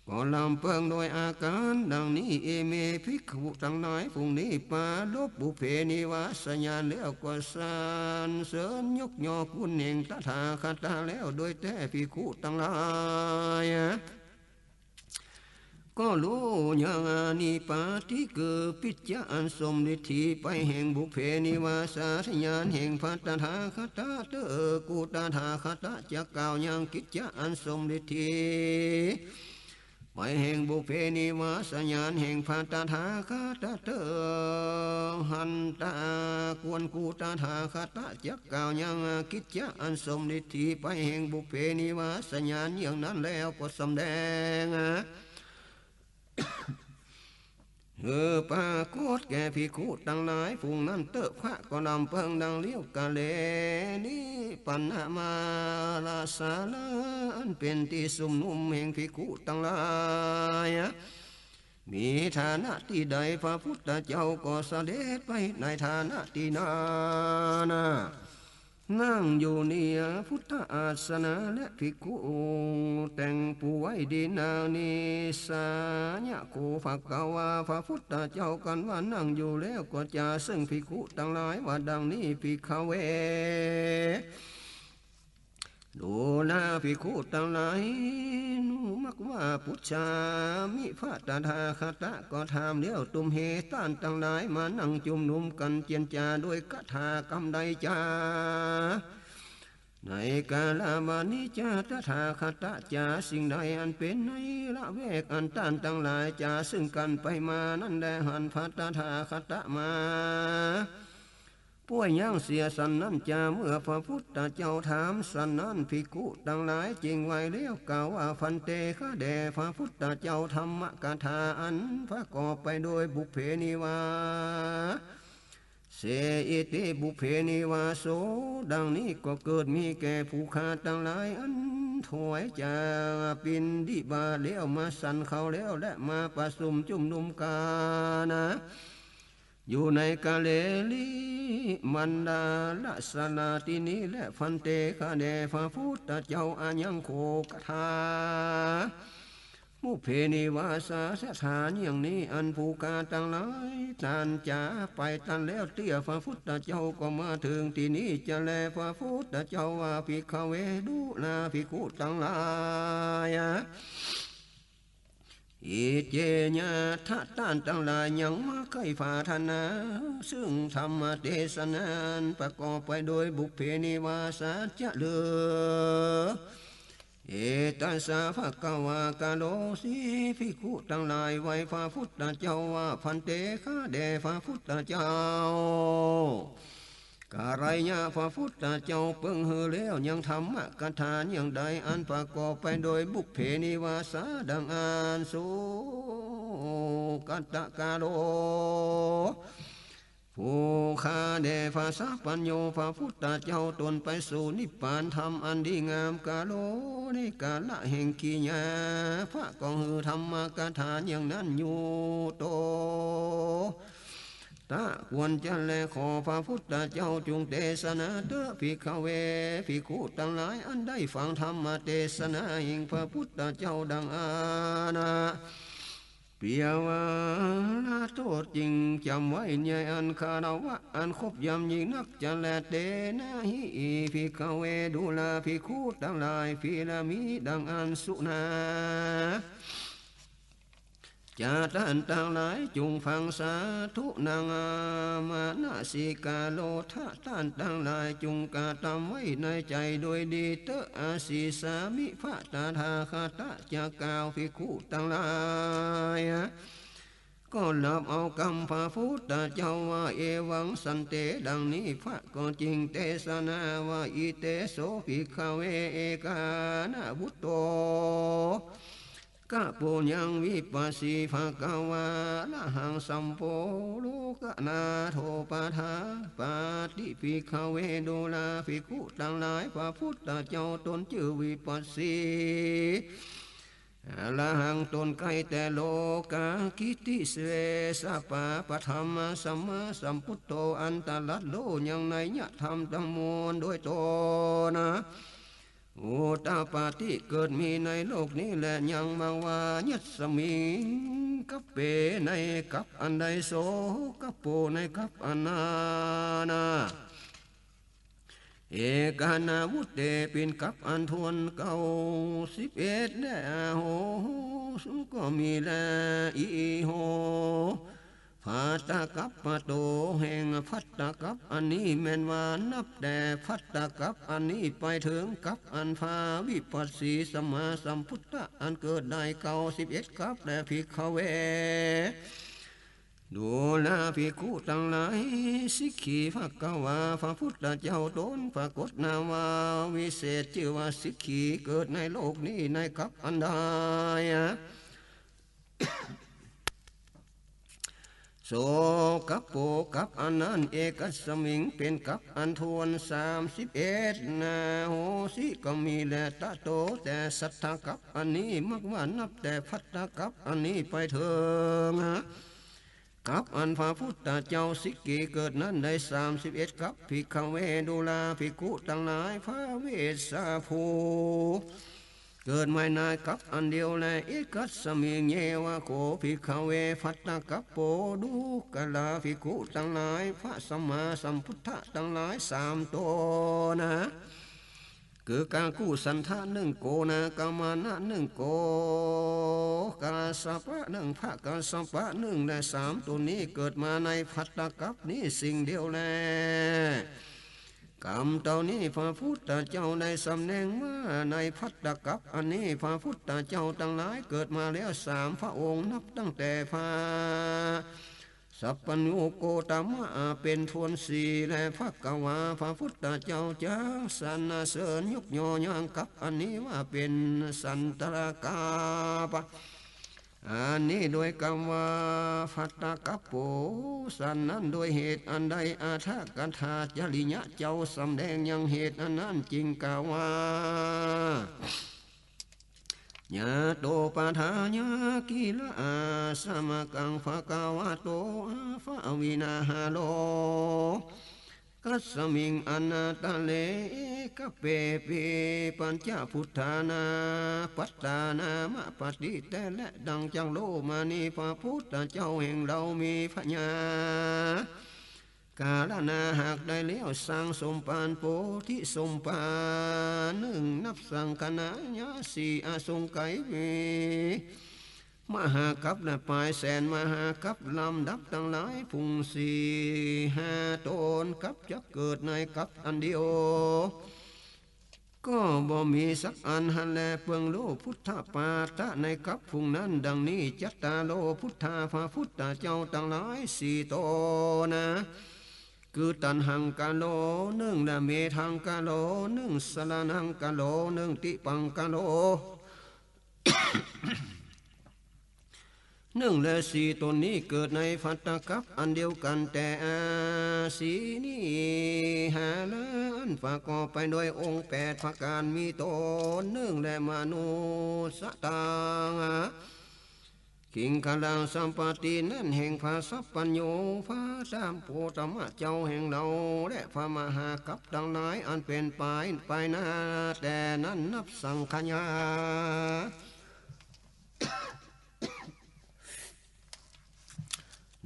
ก็ลำเปิงโดยอาก๋านดังนี้ อิเม ภิกขุตังหลายฝูงนี้ ปารภปุพเพนิวาสญาณแล้วก็สรรเสริญยกย่อคุณแห่งตถาคตาแล้ว โดยแต๊ภิกขุตังหลาย ก็ฮู้ยังอานิปาติคือปิจจะอันสมฤทธิไปแห่งปุพเพนิวาสญาณแห่งพระตถาคตาเต๊อะ กุตถาคตะจะกล่าวยังกิจจะอันสมฤทธิไปแห่งปุพเพนิวาสญาณแห่งพระตถาคตาเต๊อะ หันตา ควรกูตถาคตะจักกล่าวยังกิจจะอันสมฤทธิไปแห่งบุพเพนิวาสญาณอย่างนั้นแล้วก็สำแดง หื้อปรากฏแก่ภิกขุตังหลายฝูงนั้นเต๊อะ พระก็ดำเปิงดังเลี้ยวกาเล นิปันนามาลาสาลา อันเป๋นตี้สุมนุมแห่งภิกขุตังหลาย มีฐานะตี้ใด พระพุทธเจ้าก็เสด็จไปในฐานะตี้นั้นนา นั่งอยู่เหนือพุทธอาสนะ และภิกขุแต่งปูไว้ดีนางนี้ สายะโข ภควา พระพุทธเจ้ากันว่านั่งอยู่แล้วก็จาเซิ่งภิกขุตังหลายว่าดังนี้ ภิกขเว ดูราภิกขุตังหลาย หนูมักว่า ปุชฌามิ พระตถาคตะก็ถามแล้ว ตุมเหต้านตังหลายมานั่งจุมนุมกั๋นเจียรจาโดยกถากำใดจา ในกาละบัดนี้จา ตถาคตะจาสิ่งใดอันเป๋นในละแวกอันต้านตังหลายจาเซิ่งกั๋นไปมานั้นแล หันพระตถาคตะมา ป้วยยั้งเสียสันนั้นจา เมื่อพระพุทธเจ้าถามสันนั้น ภิกขุตังหลายจึงไหว้แล้วกล่าวว่า ภันเต ข้าแด่พระพุทธเจ้า ธัมมกถาอันประกอบไปโดยบุพเพนิวาเส อิติ บุพเพนิวาโส ดังนี้ก็เกิดมีแก่ผู้ข้าตังหลายอันถวายจาปิณฑิบาตแล้วมาสันข้าวแล้ว และมาประสุมจุมนุมกั๋นนา อยู่ในกาเลลิมันดาลสาลาตี้นี้แล ภันเต ข้าแด่พระพุทธเจ้า อายังโข กถา บุพเพนิวาสสถานอย่างนี้ อันผู้ข้าตังหลายต้านจาไปตันแล้วเตื้อ พระพุทธเจ้าก็มาเถิงตี้นี้จาแล พระพุทธเจ้าว่า ภิกขเว ดูราภิกขุตังหลาย อิเจ ยะถะ ต้านตังหลายยังมาใค่ปรารถนาเซิ่งธรรมเตสนาอันประกอบไปโดยบุพเพนิวาสาจะเลือ เอตัสสะ ภควา กะโรติ ภิกขุตังหลายไหว้พระพุทธเจ้าว่า ภันเต ข้าแด่พระพุทธเจ้า กาลัยยะ พระพุทธเจ้าเปิงหื้อแล้วยังธัมมกถาอย่างใดอันประกอบไปโดยบุพเพนิวาสาดังอั้น สุกัตตะกาโร ผู้ข้าแด่พระสัพพัญญูพระพุทธเจ้า ตนไปสู่นิพพานธรรมอันดีงาม กาโร ในกาละแห่งกิริยา พระก็หื้อธัมมกถาอย่างนั้นอยู่โต ตะ ควรจะแล ขอพระพุทธเจ้าจุ่งเตสนาเต๊อะ ภิกขเว ภิกขุตังหลายอันได้ฟังธัมมเตสนาแห่งพระพุทธเจ้าดังอั้นนา เปียว่าละโต้ษจึงจ๋ำไว้ในอันคารวะอันคบยำยิ่งนักจาแล เตนะหิ ภิกขเว ดูราภิกขุตังหลาย ภิรามิ ดังอั้นสุนา จาต้านตังหลายจุ่งฟังสาธุนัง มนสิกาโรทะ ต้านตังหลายจุ่งกระตำไว้ในใจ๋โดยดีเต๊อะ อสิสามิ พระตถาคตะจะกล่าว ภิกขุตังหลาย ก็รับเอากำพระพุทธเจ้าว่า เอวังสันเต ดังนี้พระก็จึงเตสนาว่า อิเตโส ภิกขเว เอกานะวุตโต กะปุญญัง วิปัสสี ภควา อระหัง สัมโพ โลกนาโถ ปะทาปาติ ภิกขเว ดูราภิกขุตังหลาย พระพุทธเจ้าตนจื้อวิปัสสี อระหัง ตนใก้แต่โลกากิตติ เสสะปะ ปะทะมา สัมมาสัมพุทโธ อันตรัสโลยังนัยยะธรรมตังมวลโดยตนนะ อุตตปาติ เกิดมีในโลกนี้แล ยังมังวา ยัสมิง กัปเป ในกัปอันใด โส กัปโป ในกัปอันนั้นนะ เอกานาวุตเต เป๋นกัปอันถ้วนเก้าสิบเอ็ด และ อโหสุ ก็มีแล อิโห ภัตตกัปปะโต แห่งภัตตกัปอันนี้ แม่นว่านับแต่ภัตตกัปอันนี้ไปเถิงกัปอันพระวิปัสสีสัมมาสัมพุทธะอันเกิดได้เก้าสิบเอ็ดกัปแล ภิกขเว ดูราภิกขุตังหลาย สิกขีภะคะวา พระพุทธเจ้าต๋นปรากฏนามว่าวิเศษ จื้อว่าสิกขี เกิดในโลกนี้ในกัปอันใด โส กัปโป กัปอันนั้น เอกัสมิง เป๋นกัปอันถ้วน สามสิบเอ็ด นา โหสิ ก็มีแล ตะโต แต่สัตตกัปอันนี้ มักว่านับแต่ภัตตกัปอันนี้ไปเถิง กัปอันพระพุทธเจ้าสิกขีเกิดนั้นได้สามสิบเอ็ดกัป ภิกขะเว ดูราภิกขุตังหลาย ภเวสสา ผู้เกิดใหม่ในกัปอันเดียวแล เอกัสมิง เยวะโข ภิกขะเว ภัตตกัปโป ดูราภิกขุตังหลาย พระสัมมาสัมพุทธะตังหลายสามต๋นนะ คือกังคุสันทะนึ่ง โกนะกะมะนะนึ่ง โก กัสสปะนึ่ง พระกัสสปะนึ่ง และสามต๋นนี้เกิดมาในภัตตกัปนี้สิ่งเดียวแล กำเต้านี้พระพุทธเจ้าได้สำแดงว่าในภัตตกัปอันนี้พระพุทธเจ้าตังหลายเกิดมาแล้วสามพระองค์ นับตั้งแต่พระ สัพพัญญูโกตมะเป๋นถ้วนสี่ และภะคะวาพระพุทธเจ้าจักสรรเสริญยกย่อยังกัปอันนี้ว่าเป๋นสันตะกัป อันนี้โดยกำว่าภัตตกัปโป สันนั้นโดยเหตุอันใด อรถกถาจริยะเจ้าสำแดงยังเหตุอันนั้นจึงกล่าวว่า ญาโตปะทาญากิละอาสมะกัง ภะคะวะโต อะภะวินะหะโร กัสสมิง อะนาทะเล เอคะเปปิ ปัญจะพุทธานา ปัตตานามะปะติ แต่แลดังจักโลมานี้พระพุทธเจ้าแห่งเฮามีพญา กาลนาหากได้แล้วสังสมภาร โพธิสมภารนึ่ง นับสังขะนาญาสี่ อสงไขยมี มหากัปและปายแสนมหากัป ลำดับตังหลายฝูงสี่ห้าต๋น กัปจักเกิดในกัปอันเดียว ก็บ่มีสักอันหั้นแล เปิงโลพุทธปาตะในกัปฝูงนั้น ดังนี้ จัตตาโรพุทธา พระพุทธเจ้าตังหลายสี่ต๋นนะ คือตัณหังคะโรนึ่ง และเมธังคะโรนึ่ง สะระณังคะโรนึ่ง ติปังคะโรนึ่ง และสี่ต๋นนี้เกิดในภัตตกัปอันเดียวกั๋น แต่อาสีนิหารัน ประกอบไปโดยองค์แปดประก๋าน มีต๋นนึ่ง และมนุสสะตัง คิงคลังสัมปตินั้น แห่งพระสัพพัญญู พระสัมโพธมะเจ้าแห่งเฮา และพระมหากัปตังหลายอันเป๋นไปไปหน้าแต่นั้น นับสังขะนาญา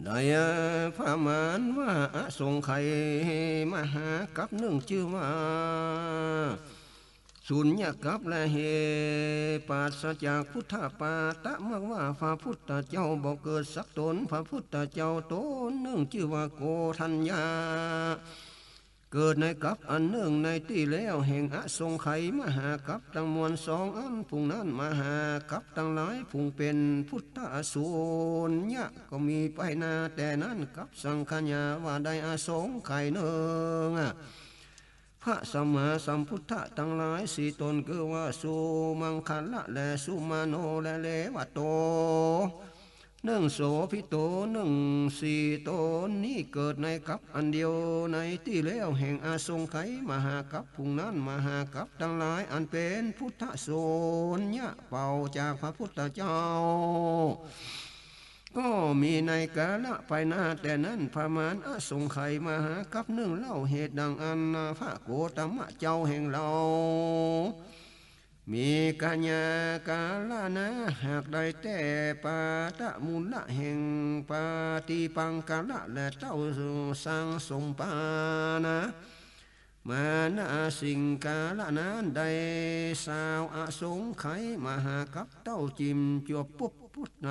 ได้ประมาณว่าอสงไขยมหากัปนึ่ง จื้อว่า สุญญกัป และเหตุปราศจากพุทธปาตะ มักว่าพระพุทธเจ้าบ่เกิดสักต๋น พระพุทธเจ้าต๋นนึ่ง จื้อว่าโกฏัญญา เกิดในกัปอันนึ่ง ในตี้แล้วแห่งอสงไขยมหากัปตังมวลสองอัน ฝูงนั้นมหากัปตังหลายฝูงเป๋นพุทธสุญญะ ก็มีไปหน้าแต่นั้น กัปสังขะนาญาว่าได้อสงไขยนึ่ง พระสัมมาสัมพุทธะตังหลายสี่ต๋น คือว่าสุมังคละ และสุมาโน และเรวัตโตนึ่ง โสภิโตนึ่ง สี่ต๋นนี้เกิดในกัปอันเดียว ในตี้แล้วแห่งอสงไขยมหากัป ฝูงนั้นมหากัปตังหลายอันเป๋นพุทธสุญญะเป่าจากพระพุทธเจ้า ก็มีในกาละไปหน้าแต่นั้น ประมาณอสงไขยมหากัปนึ่งเล่า เหตุดังอั้น พระโคตมะเจ้าแห่งเฮา มีกัญญากาลนา หากได้แต่ปาตะมูละแห่งปาติปังคละ และเต้าสังสมภารนะ มานะสิงคละนั้น ได้สาวอสงไขยมหากัปเต้าจิ่มจวบปุ๊บพุทธ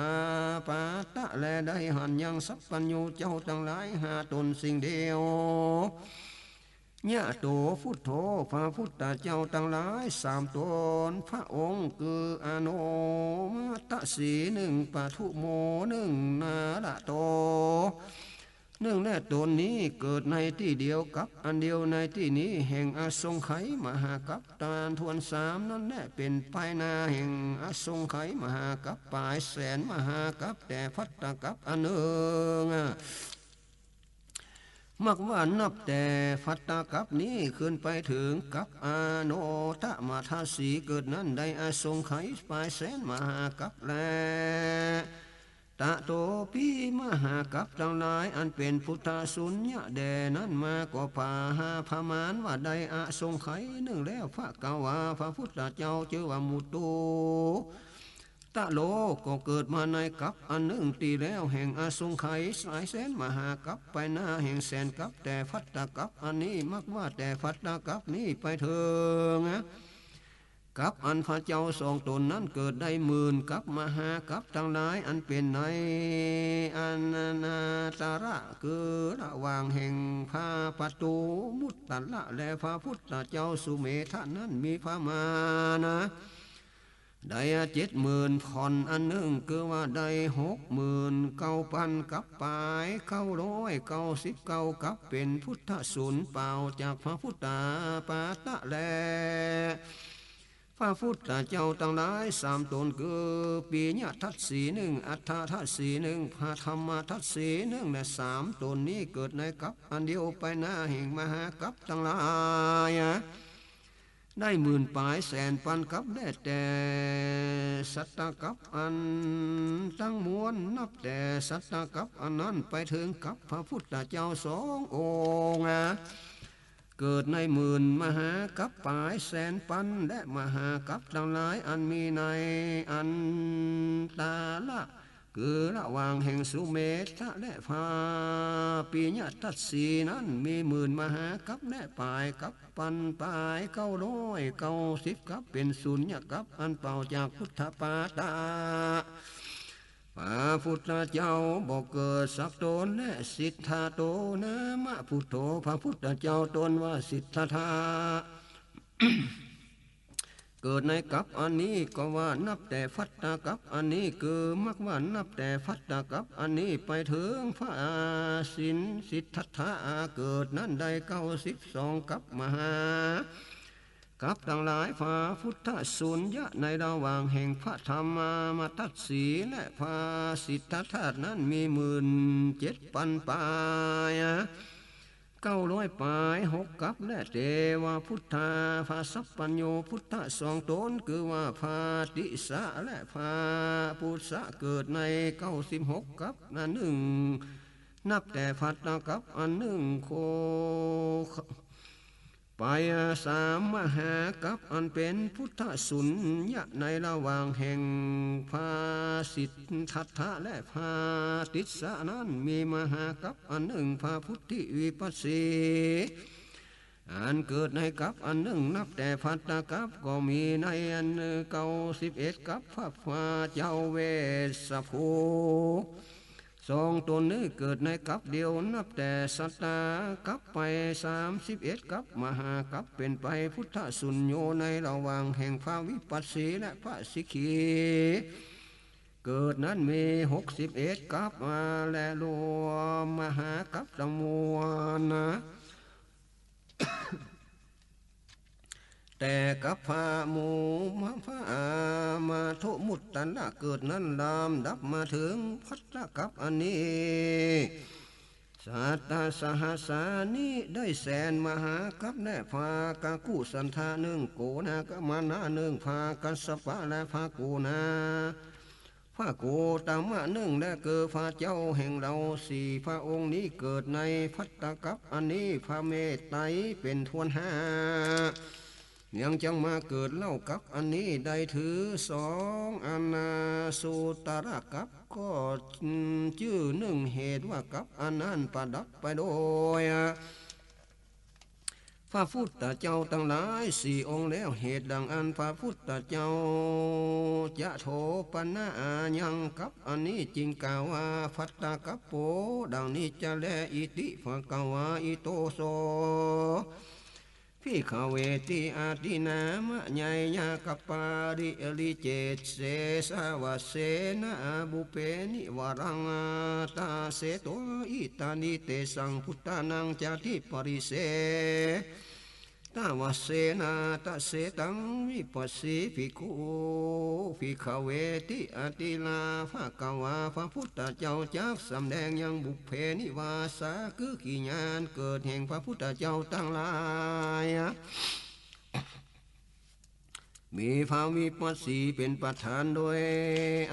ปาตะ และได้หันยังสัพพัญญูเจ้าตังหลายห้าต๋นสิ่งเดียว ยะโต พุทโธ พระพุทธเจ้าตังหลายสามต๋น พระองค์คืออโนมตสีหนึ่ง ปทุโมหนึ่ง นาระโตหนึ่ง และต๋นนี้เกิดในตี้เดียวกั๋บอันเดียวในตี้นี้ แห่งอสงไขยมหากัปปะถ้วนสามนั้นแล เป๋นไปหน้าแห่งอสงไขยมหากัปปะป๋ายแสนมหากัปปะ แต่ภัตตกัปปะอันนึ่ง มักว่านับแต่ภัตตกัปปะนี้ขึ้นไปเถิงกัปปะอโนมตสีเกิดนั้น ได้อสงไขยป๋ายแสนมหากัปปะแล ตะโตปิมหากัปปะตังหลาย อันเป๋นพุทธสุญญะแด่นั้นมา ก็ผ่าหาประมาณว่าได้อสงไขยนึ่งแล้ว ภควา พระพุทธเจ้าจื้อว่ามุตตุ ตะโล ก็เกิดมาในกัปปะอันนึ่งตี้แล้ว แห่งอสงไขยป๋ายแสนมหากัปปะ ไปหน้าแห่งแสนกัปปะ แต่ภัตตกัปปะอันนี้ มักว่าแต่ภัตตกัปปะนี้ไปเถิงกัปปะอันพระเจ้าสองต๋นนั้นเกิดได้หมื่นกัปปะ มหากัปปะตังหลาย อันเป๋นในอันตระ คือระหว่างแห่งพระปทุมุตตะและพระพุทธเจ้าสุเมธะนั้น มีประมาณ ได้เจ็ดหมื่นผ่อนอันนึ่ง คือว่าได้หกหมื่นเก้าปันกัปปะป๋ายเก้าร้อยเก้าสิบเก้ากัปปะ เป๋นพุทธสุญญ์เป่าจากพระพุทธปาตะแล พระพุทธเจ้าตังหลายสามต๋น คือปิยทัสสีหนึ่ง อัฏฐทัสสีหนึ่ง พระธรรมทัสสีหนึ่ง และสามต๋นนี้เกิดในกัปปะอันเดียว ไปหน้าแห่งมหากัปปะตังหลาย ได้หมื่นป๋ายแสนปันกัปปะแล แต่สัตตกัปปะอันตังมวล นับแต่สัตตกัปปะอันนั้นไปเถิงกัปปะพระพุทธเจ้าสององค์ เกิดในหมื่นมหากัปปะป๋ายแสนปัน และมหากัปปะตังหลาย อันมีในอันตระ คือระหว่างแห่งสุเมธะและพระปิยทัสสีนั้น มีหมื่นมหากัปปะและป๋ายกัปปันป๋ายเก้าร้อยเก้าสิบกัปปะ เป๋นสุญญกัปปะอันเป่าจากพุทธปาตะ พระพุทธเจ้าบ่เกิดสักต๋น และสิทธัตโตนามะพุทโธ พระพุทธเจ้าต๋นว่าสิทธัตถะ เกิดในกัปปะอันนี้ ก็ว่านับแต่ภัตตกัปปะอันนี้ คือมักว่านับแต่ภัตตกัปปะอันนี้ไปเถิงพระสินสิทธัตถะเกิดนั้นได้เก้าสิบสองกัปปะ มหากัปปะตังหลาย พระพุทธสุญญะในระหว่างแห่งพระธรรมทัสสีและพระสิทธัตถะนั้นมีหมื่นเจ็ดปันป๋าย เก้าร้อยป๋ายหกกัปปะ และเตวะพุทธา พระสัพพัญญูพุทธสองต๋น คือว่าพระติสสะและพระปุสสะ เกิดในเก้าสิบหกกัปปะ อันนึ่ง นับแต่ภัตตกัปปะอันนึ่ง โค ไปสามมหากัปปะ อันเป๋นพุทธสุญญะในระหว่างแห่งพระสิทธัตถะและพระติสสะนั้น มีมหากัปปะอันนึ่ง พระพุทธิวิปัสสี อันเกิดในกัปปะอันนึ่ง นับแต่ภัตตกัปปะ ก็มีในอันเก้าสิบเอ็ดกัปปะ พระเจ้าเวสสะภู สองต๋นนี้เกิดในกัปปะเดียว นับแต่สัตตกัปปะไปสามสิบเอ็ดกัปปะ มหากัปปะ เป๋นไปพุทธสุญโญ ในระหว่างแห่งพระวิปัสสีและพระสิกขี เกิดนั้นมีหกสิบเอ็ดกัปปะ และรวมมหากัปปะตังมวลนะ แต่กัปปะหมู่มะ พระอามาทุมุตตะเกิดนั้น ลำดับมาเถิงภัตตกัปปะอันนี้ สัตตสหัสสานิ ได้แสนมหากัปปะ และภาคกุสันทะนึ่ง โกณาคมณะนึ่ง ภาคกัสสปะ และภาคโกณา พระโคตมะนึ่ง และคือพระเจ้าแห่งเฮาสี่พระองค์นี้เกิดในภัตตกัปปะอันนี้ พระเมตไตรเป๋นถ้วนห้า ยังจักมาเกิดเล่ากัปปะอันนี้ ได้ถือสองอนาสูตรกัปปะ ก็จื้อนึ่งเหตุว่ากัปปะอันนั้นประดับไปโดย พระพุทธเจ้าตังหลายสี่องค์แล้ว เหตุดังอั้นพระพุทธเจ้าจะโถปนะอายังกัปปะอันนี้ จึงกล่าวว่าภัตตกัปโป ดังนี้จะแล อิติภะคะวา อิโต โส ภิกขเวติ อตินามะ เยยยะ กัปปาริ ริเจเส สะวะเสนะ บุพเพ นิวารัง ตะเสโต อิตานิ เตสัง พุทธานัง จะติปะริเส ทะวะเสนะ ตะเสตัง วิปัสสี ภิกขุ ภิกขเวติ อติลา ภะคะวา พระพุทธเจ้าจักสำแดงยังบุพเพนิวาสา คือกิริยาอันเกิดแห่งพระพุทธเจ้าตังหลาย มีพระวิปัสสีเป๋นประธาน โดย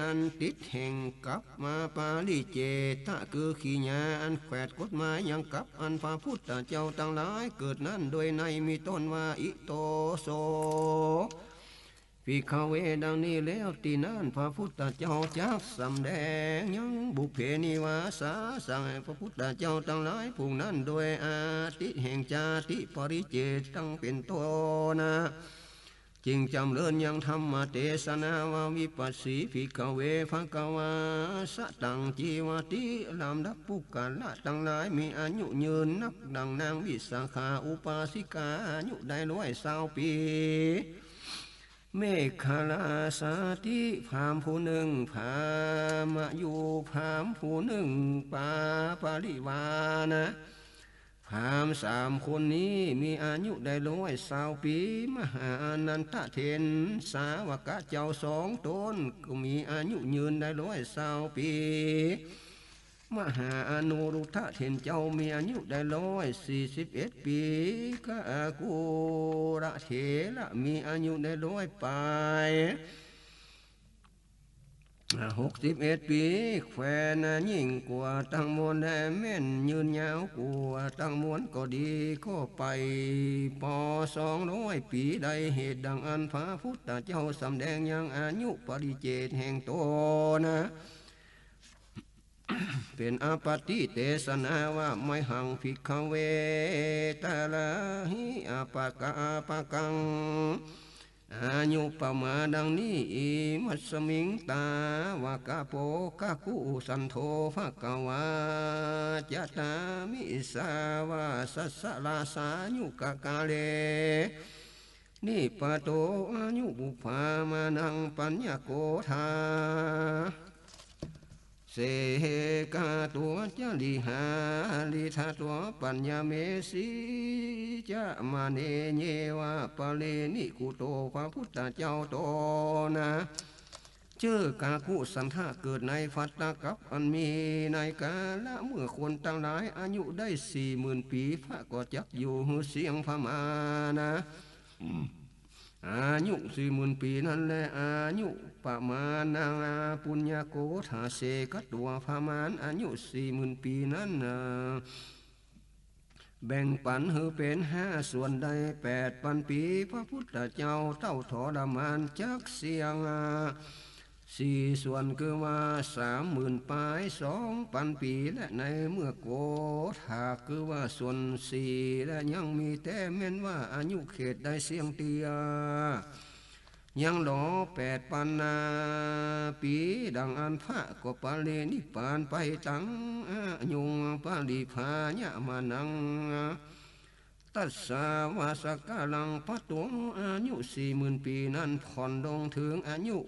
อันติดแห่งกัปปะปาริเจตะ คือกิริยาอันแขวดกฎหมายยังกัปอันพระพุทธเจ้าตังหลายเกิดนั้น โดยในมีต้นว่า อิโต โส ภิกขเว ดังนี้แล้ว ตี้นั้นพระพุทธเจ้าจักสำแดงยังบุพเพนิวาสา สั่งให้พระพุทธเจ้าตังหลายผู้นั้น โดยอันติดแห่งจาติปริเจตตังเป๋นต้นนะ จึงจำเริญยังธรรมเตสนาว่า วิปัสสี ภิกขเว ภะคะวา สะตัง จีวติ ลำดับปุคคละตังหลายมีอายุยืนนัก ดังนางวิสาขาอุปาสิกา อายุได้ร้อยซาวปี๋ เมขลาสาติ พราหมณ์ผู้นึ่ง พราหมณ์มายู พราหมณ์ผู้นึ่ง ปาปริวานะ พราหมณ์สามคนนี้มีอายุได้ร้อยซาวปี๋ มหาอานันทะเถรสาวกะเจ้าสองต๋นก็มีอายุยืนได้ร้อยซาวปี๋ มหาอนุรุทธะเถรเจ้ามีอายุได้ร้อยสี่สิบเอ็ดปี๋ กะกุละเถระมีอายุได้ร้อยปาย หกสิบเอ็ดปี๋ แควนยิ่งกว่าตังมวล และแม่นยืนยาวกว่าตังมวลก็ดี ก็ไปปอสองร้อยปี๋ ได้เหตุดังอันพระพุทธเจ้าสำแดงยังอายุปริเจตแห่งต๋นนะ เป๋นอปฏิเตสนาว่า มหัง ภิกขเว ตะระหิ อปะกะ อปะกัง อายุปมาดังนี้ อิมัสมิง ตาวะกะโปกะกุสันโธ ภะคะวา จะตามิ สาวาสะสะลาสายุกะกาเล นิปาโต อายุปุพพามานัง ปัญญาโกฏา เสกะตัวจะลิหาริทะตัว ปัญญาเมสีจะมาเนเยวะ ปะเรนิกุโต พระพุทธเจ้าต๋นนะ จื้อกากุสันทะ เกิดในภัตตกัปปะอันมี ในกาละเมื่อคนตังหลายอายุได้สี่หมื่นปี๋ พระก็จักอยู่หื้อเสี้ยงพระมารนะ อายุสี่หมื่นปี๋นั้นแล อายุปมาณัง ปุญญาโกฏา เสกะตัว พระมารอายุสี่หมื่นปี๋นั้นนะ แบ่งปันหื้อเป๋นห้าส่วน ได้แปดปันปี๋ พระพุทธเจ้าเต้าทรมานจักเสี้ยง สี่ส่วน คือว่าสามหมื่นปายสองปันปี๋ และในเมื่อโกฏาก คือว่าส่วนสี่ และยังมีแต๊แม่นว่าอายุเขตได้เสี้ยงเตื้อ ยังเหลือแปดปันนาปี๋ ดังอันพระก็ปรินิพพานไปตังอายุงปริภายะมานัง ตัสสะวาสะกาลัง พระตัวอายุสี่หมื่นปี๋นั้นผ่อนลงเถิงอายุ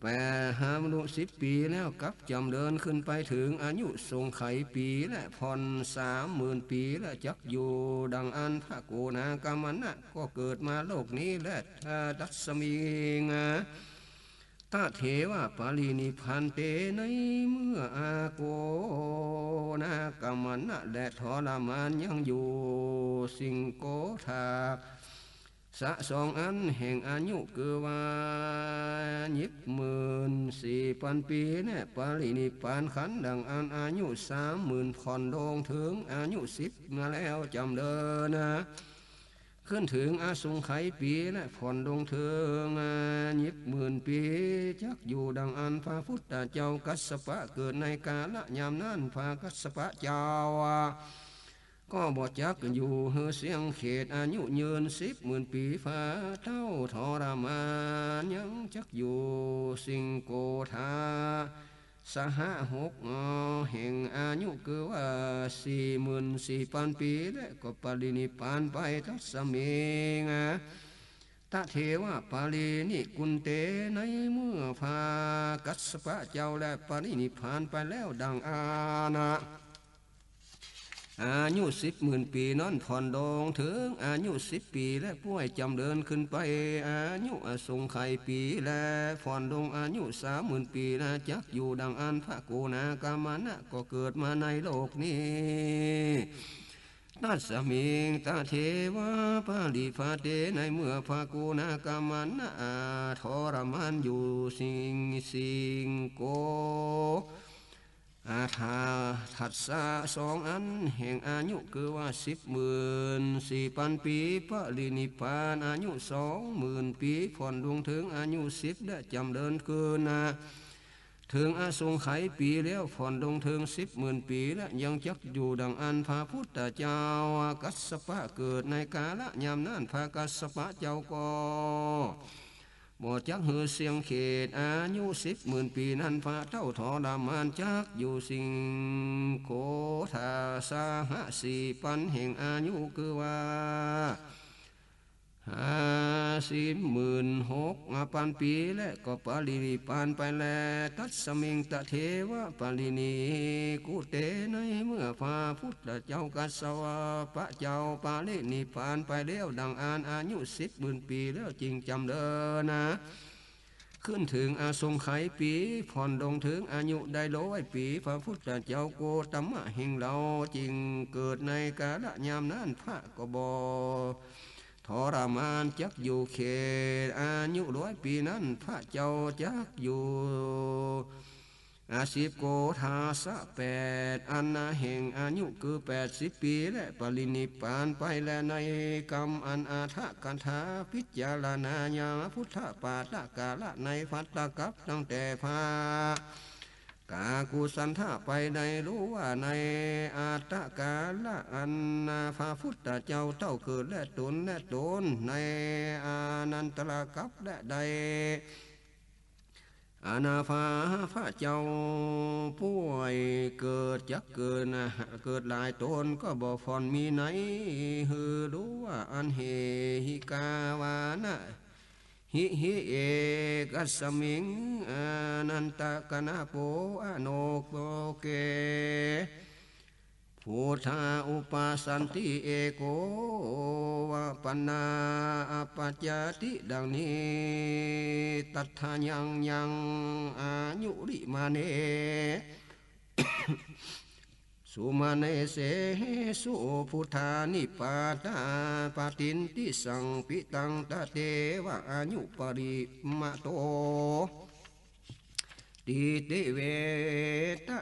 แปดห้าบรรลุสิบปี๋ แล้วกลับจ๋ำเริญขึ้นไปเถิงอายุสงไขยปี๋ และผ่อนสามหมื่นปี๋ และจักอยู่ดังอันพระโกณากัมมนะก็เกิดมาโลกนี้ และตัสมิง ตะเถวะปรินิพพันเต ในเมื่ออาโกณากัมมนะและทรมานยังอยู่ สิงโกฏา สะสองอันแห่งอายุ คือว่ายิบหมื่นสี่ปันปี๋ และปรินิพพานขันธ์ดังอันอายุสามหมื่นผ่อนลงเถิงอายุสิบมาแล้วจ๋ำเริญนะ ขึ้นเถิงอสงไขยปี๋ และผ่อนลงเถิงยิบหมื่นปี๋ จักอยู่ดังอันพระพุทธเจ้ากัสสปะเกิดในกาละยามนั้น พระกัสสปะเจ้า ก็บ่จักอยู่หื้อเสี้ยงเขตอายุยืนสิบหมื่นปี๋ พระเต้าทรมานยังจักอยู่ สิงโกฏา สหะหก แห่งอายุ คือว่าสี่หมื่นสี่ปันปี และก็ปรินิพพานไป ตัสสมิง ตะเถวะ ปรินิกขุนเต ในเมื่อพระกัสสปะเจ้าแลปรินิพพานไปแล้วดังอั้น อายุสิบหมื่นปีนั้นผ่อนลงเถิงอายุสิบปี และป้วยจ๋ำเริญขึ้นไป อายุอสงไขยปี และผ่อนลงอายุสามหมื่นปี และจักอยู่ดังอั้น พระโกนาคกัมมะนะก็เกิดมาในโลกนี้ ตัสสมิง ตะเถวะ ปริพาเต ในเมื่อพระโกนาคกัมมะนะทรมานอยู่สิง สิงโก อาทา ทัสสะ สองอันแห่งอายุ คือว่าสิบหมื่นสี่ปันปี ปรินิพพานอายุสองหมื่นปี ผ่อนลงเถิงอายุสิบ และจ๋ำเริญขึ้นนะ เถิงอสงไขยปี แล้วผ่อนลงเถิงสิบหมื่นปี และยังจักอยู่ดังอั้น พระพุทธเจ้ากัสสปะเกิดในกาละยามนั้น พระกัสสปะเจ้าก็ บ่จักหื้อเสี้ยงเขตอายุสิบหมื่นปีนั้น พระเต้าทรมานจักอยู่สิงโคทาสหะ สี่ปันแห่งอายุ คือว่าห้าสิบหมื่นหกปันปี และก็ปรินิพพานไปแล ตัสสมิง ตะเถวะ ปรินิกขุนเต ในเมื่อพระพุทธเจ้ากัสสปะเจ้าปรินิพพานไปแล้วดังอั้น อายุสิบหมื่นปี แล้วจึงจ๋ำเริญนะ ขึ้นเถิงอสงไขยปี ผ่อนลงเถิงอายุได้ร้อยปี พระพุทธเจ้าโกตมะแห่งเฮาจึงเกิดในกาละยามนั้น พระก็บ่ทรมานจักอยู่เขตอายุร้อยปีนั้น พระเจ้าจักอยู่ อาสิบโกทาสะ แปดอันนาแห่งอายุ คือแปดสิบปี และปรินิพพานไปแล ในกำอันอรถกถาพิจารณายามพุทธปาทกาละในภัทตกัปตั้งแต่พระกากุสันทะไป ได้รู้ว่าในอัตตกาละอันพระพุทธเจ้าเต้าเกิดและตนและตนในอานันตรกัปและได้ อานาภาพระเจ้าป่วยเกิดจักเกิดนะ เกิดหลายตนก็บ่ผ่อนมีใน หื้อรู้ว่าอันเหหิกาวานะ หิหิเอกัสสมิง อานันตกนาโปอโนโปเก พุทธาอุปาสันติเอโกวะปันนาอัปปะจาติ ดังนี้ ตัทธายังยังอายุริมาเน สุมาเนเสสุพุทธานิปาตาปะตินติสังปิตัง ตะเตวะอายุปริมะโต ติติเวตะ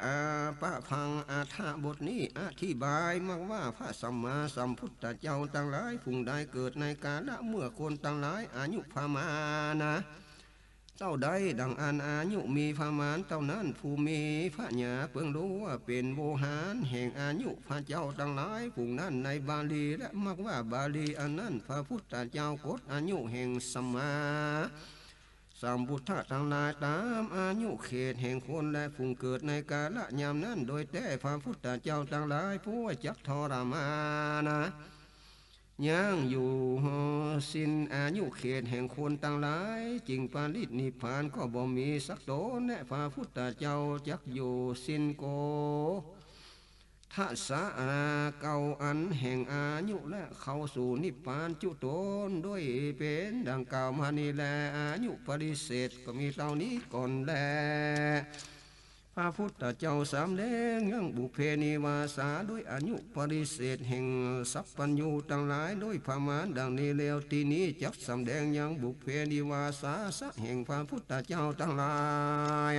ปะพัง อรรถบทนี้อธิบายมากว่าพระสัมมาสัมพุทธเจ้าตังหลายผู้ใดเกิดในกาละเมื่อคนตังหลายอายุประมาณนะ เต้าใดดังอันอายุมีประมาณเต้านั้น ผู้มีปัญญาเปิงรู้ว่าเป๋นโวหารแห่งอายุพระเจ้าตังหลายผู้นั้นในบาลี และมากว่าบาลีอันนั้น พระพุทธเจ้ากดอายุแห่งสัมมา สัมพุทธะตังหลายต๋ามอายุเขตแห่งคนและผู้เกิดในกาละยามนั้น โดยแต๊พระพุทธเจ้าตังหลายผู้จักทรมานนะ ยังอยู่สิ้นอายุเขตแห่งคนตังหลาย จึงปรินิพพานก็บ่มีสักต๋น และพระพุทธเจ้าจักอยู่สิ้นโก ทะสะ เก้าอันแห่งอายุ และเข้าสู่นิพพานจุตน ด้วยเป๋นดังกล่าวมานี้แล อายุปริเชษก็มีเต้านี้ก่อนแล พระพุทธเจ้าสำแดงยังบุพเพนิวาสา ด้วยอายุปริเชษแห่งสัพพัญญูตังหลาย ด้วยประมาณดังนี้แล้ว ทีนี้จักสำแดงยังบุพเพนิวาสาสะแห่งพระพุทธเจ้าตังหลาย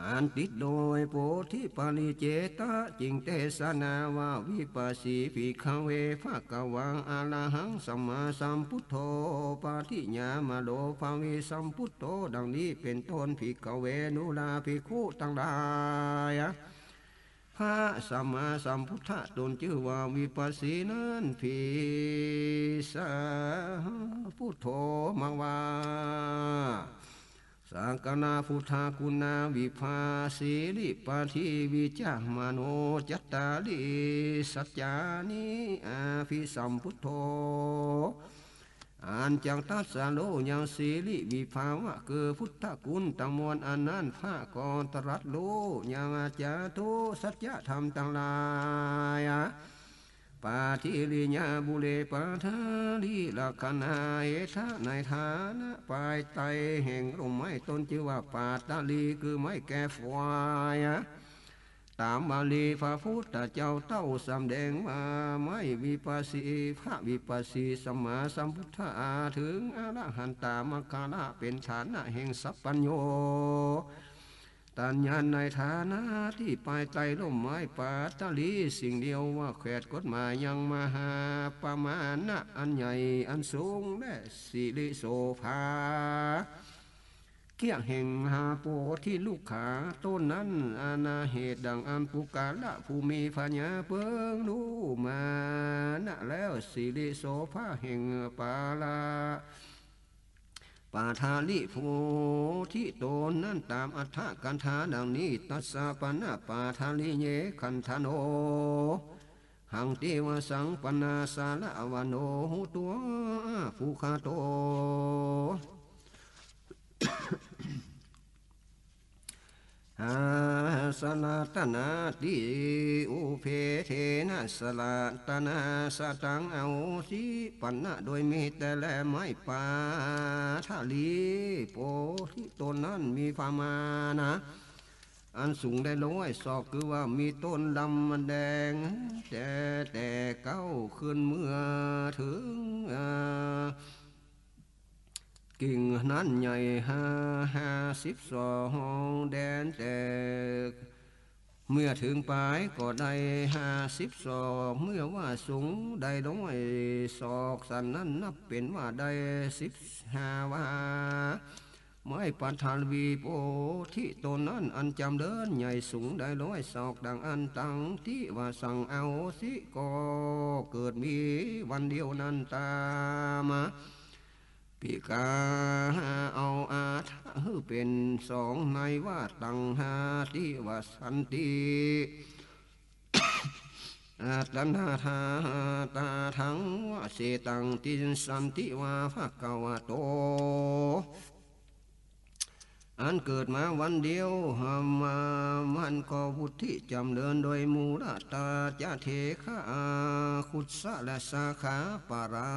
อันติดโดยโพธิปริเจตะ จึงเตสนาว่า วิปัสสีภิกขเว ภะคะวัง อะระหัง สัมมาสัมพุทโธ ปะทิญามาโร ภะวิสัมพุทโธ ดังนี้เป๋นต้น ภิกขเว ดูราภิกขุตังหลาย พระสัมมาสัมพุทธะต๋นจื้อว่าวิปัสสีนั้น ภิสสะพุทโธ มาว่า สักการะพุทธกุณาวิภา สิริปาทีวิจามโน จัตตาริสัจจานิ อภิสัมพุทโธ อันจักตรัสรู้ยังสิริวิภาวะ คือพุทธคุณตังมวลอันนั้น พระก็ตรัสรู้ยังจตุสัจจะธรรมตังหลาย ปาทีริยาบุเรปาทาลีลักขณา เหตุในฐานะปายใต้แห่งร่มไม้ต้นจื้อว่าปาทาลี คือไม้แก้ฝวย ต๋ามบาลีพระพุทธเจ้าเต้าสำแดงว่า ไม้วิปัสสี พระวิปัสสีสัมมาสัมพุทธา เถิงอรหันตามัคคาละ เป๋นฐานะแห่งสัพพัญญูตญาณ ในฐานะตี้ปายใต้ร่มไม้ปาทาลี สิ่งเดียวว่าแขวดกฎหมายยังมหาประมาณะอันใหญ่อันสูง และสิริโสภา เกี้ยแห่งหาโพธิลุกขาต้นนั้น อาณาเหตุดังอันปุคคละผู้มีปัญญาเปิงฮู้มานะแล้ว สิริโสภาแห่งปาละ ปาทาลีโพธิต้นนั้น ต๋ามอัฏฐกถาดังนี้ ตัสสะปาละปาทาลีเย ขันธโน หังติวสังปาละสาละวะโน หุตัว ปุคคโต หาสะละตะนาติ อุเพเทนะสะละตะนาสะตัง อโหสิปาละ โดยมีแต่แลไม้ปาทาลีโพธิต้นนั้นมีประมาณะ อันสูงได้ร้อยศอก คือว่ามีต้นลำแดง แต่ แต่เก๊าขึ้นเมื่อเถิง เอ่อ กิ่งนั้นใหญ่ห้า ห้าสิบศอก แดนแต่เมื่อเถิงปายก็ได้ห้าสิบศอก เมื่อว่าสูงได้ร้อยศอกสันนั้น นับเป๋นว่าได้สิบห้าวา ไม้ปาทาลีโพธิต้นนั้น อันจ๋ำเริญใหญ่สูงได้ร้อยศอกดังอั้น ตังติวสัง อโหสิ ก็เกิดมีวันเดียวนั้นต๋ามมา ปิกา เอาอาทะหื้อเป๋นสอง ในว่าตังหาติวสันติ อัตตานาธาตาทังวเสตัง ติสสันติวา ภะคะวะโต อันเกิดมาวันเดียว หามามันก็วุฒิจ๋ำเริญโดยมูลตา จะเถฆะ อาคุสะ และสาขาปรา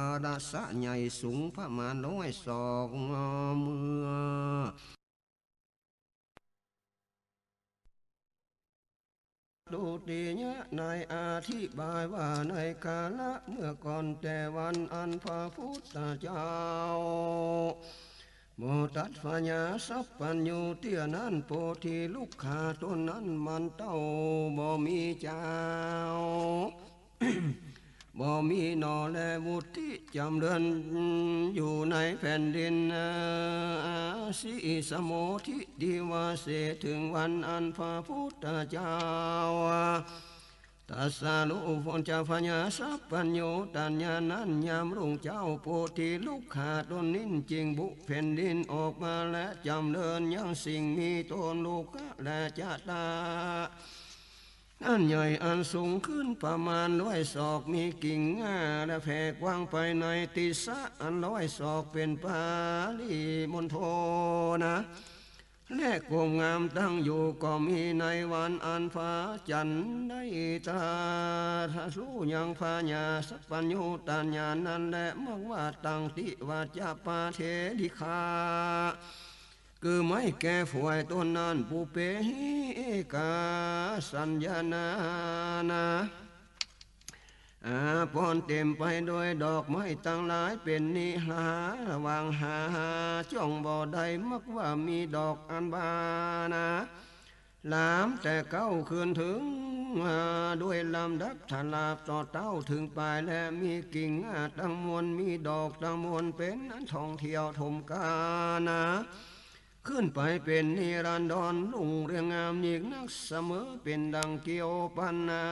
ศะใหญ่สูงประมาณร้อยศอก เมื่อ ตุติยะ ในอธิบายว่าในกาละเมื่อก่อนแต่วันอันพระพุทธเจ้าบ่ตรัสพญาสัพพัญญูเตี้ยนั้น โพธิลุกขาต้นนั้นมันเต้าบ่มีเจ้า บ่มีหน่อแลวุฒิจ๋ำเริญอยู่ในแผ่นดิน เอ่อ สีสโมธิ ติวาเส เถิงวันอันพระพุทธเจ้าตรัสรู้ผลจากพญาสัพพัญญูตญาณนั้น ยามรุ่งเจ๊า โพธิลุกขาต้นนั้นจึงบุแผ่นดินออกมา และจ๋ำเริญยังสิ่งมีต้นลุกขะและจะตา อันใหญ่อันสูงขึ้นประมาณร้อยศอก มีกิ่งง่าและแผ่กว้างไปในติสะอันร้อยศอก เป๋นปริมณฑล และกลมงามตั้งอยู่ ก็มีในวันอันพระจันทร์ได้ตรัสรู้ยังพญาสัพพัญญูตญาณนั้นแล มักว่าตังติวาจะปาเทริคา คือไม้แก้ฝวยต้นนั้น ปุพเพหิ เอกาสัญญานานา อาภรณ์เต๋มไปโดยดอกไม้ตังหลาย เป๋นนิหาระหว่างหาจ้องบ่ได้ มักว่ามีดอกอันบานา ลามแต่เก๊าขึ้นเถิง อ่า ด้วยลำดับถลาบต่อเต้าเถิงปาย และมีกิ่งง่าตังมวล มีดอกตังมวล เป๋นอันท่องเที่ยวถมกานา ขึ้นไปเป๋นนิรันดร รุ่งเรืองงามยิ่งนัก เสมอเป๋นดั่งเกลียวปันนา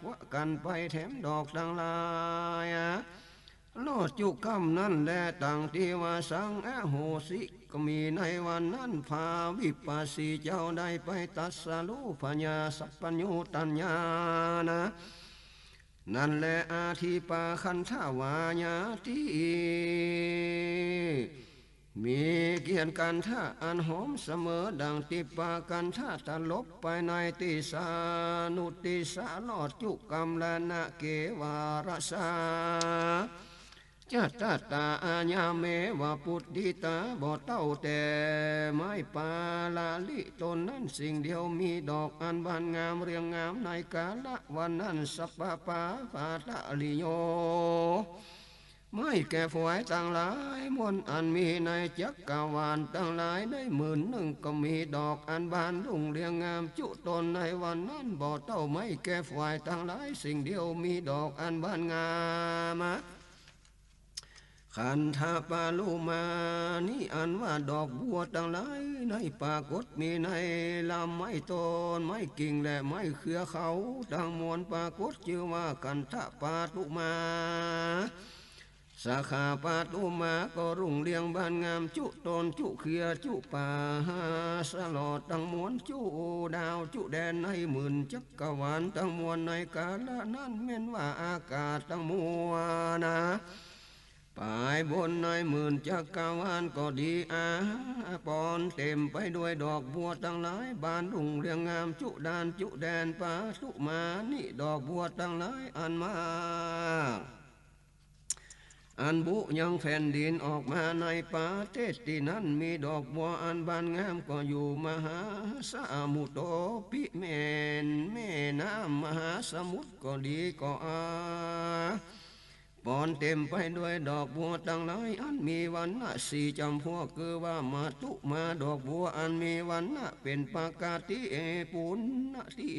กวักกั๋นไปแถมดอกตังหลาย ลอดจุกำนั้นแล ตังตี้ว่าสังอโหสิ ก็มีในวันนั้น พระวิปัสสีเจ้าได้ไปตรัสรู้ปัญญาสัพพัญญูตัญญานะ นั้นแล อธิปาคันธวายาติ มีเกียรติกันธะอันหอมเสมอ ดังติปากันธะตลบไปในติสานุติสา ลอดจุกำละนะ เกวารสา จัตตาอายาเมวะปุตติตา บ่เต้าแต่ไม้ปาละลิต้นนั้นสิ่งเดียว มีดอกอันบานงามเรียงงามในกาละวันนั้น สัพพะปาปาตะริโย ไม้แก่ฝอยตังหลายมวลอันมีในจักกะวาลตังหลายได้หมื่นหนึ่ง ก็มีดอกอันบานรุ่งเรียงงามจุต้นในวันนั้น บ่เต้าไม้แก่ฝอยตังหลายสิ่งเดียว มีดอกอันบานงาม คันธปาลุมา นี้อันว่าดอกบัวตังหลายในปรากฏมีในลำไม้ต้นไม้กิ่งและไม้เครือเขาตังมวลปรากฏจื้อว่าคันธปาลุมา สาขาปาลุมาก็รุ่งเรียงบานงามจุต้นจุเครือจุป่าหาสลอดตังมวลจุดาวจุแดนในหมื่นจักกะวาลตังมวลในกาละนั้นแม่นว่าอากาศตังมวลนะ ปายบนในหมื่นจักกะวาลก็ดีอาปอนเต็มไปด้วยดอกบัวตังหลายบานรุ่งเรียงงามจุดานจุแดนปาลุมา นี้ดอกบัวตังหลายอันมาก อันบุยังแผ่นดินออกมาในประเทศตี้นั้น มีดอกบัวอันบานงามก็อยู่มหาสมุทโตปิ แม่นแม่น้ำมหาสมุทรก็ดีก็อาปอนเต็มไปด้วยดอกบัวตังหลายอันมีวรรณะสี่จ๋ำพวก คือว่ามาตุมา ดอกบัวอันมีวรรณะเป๋นปกติ ปุณณะติ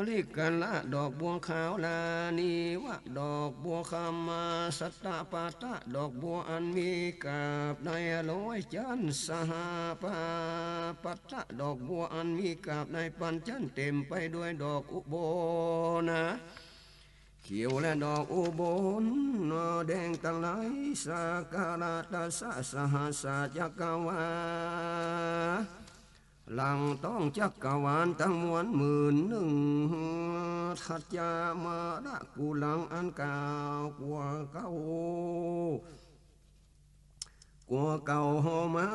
ลิกะละ ดอกบัวขาว ลานีวะ ดอกบัวคำมา สัตตะปัตตะ ดอกบัวอันมีกาบในร้อยจั้น สหปาปัตตะ ดอกบัวอันมีกาบในปันจั้น เต็มไปด้วยดอกอุบลนะ เขียวและดอกอุบลแดงตังหลาย สาการะตัสสะ สหัสสะจักกะวา ลังต้องจักกะวาลตังมวลหมื่นหนึ่ง ทัจจามาระกุลังอันกล่าวกั๋วเก่า กั๋วเก่าห่อเมา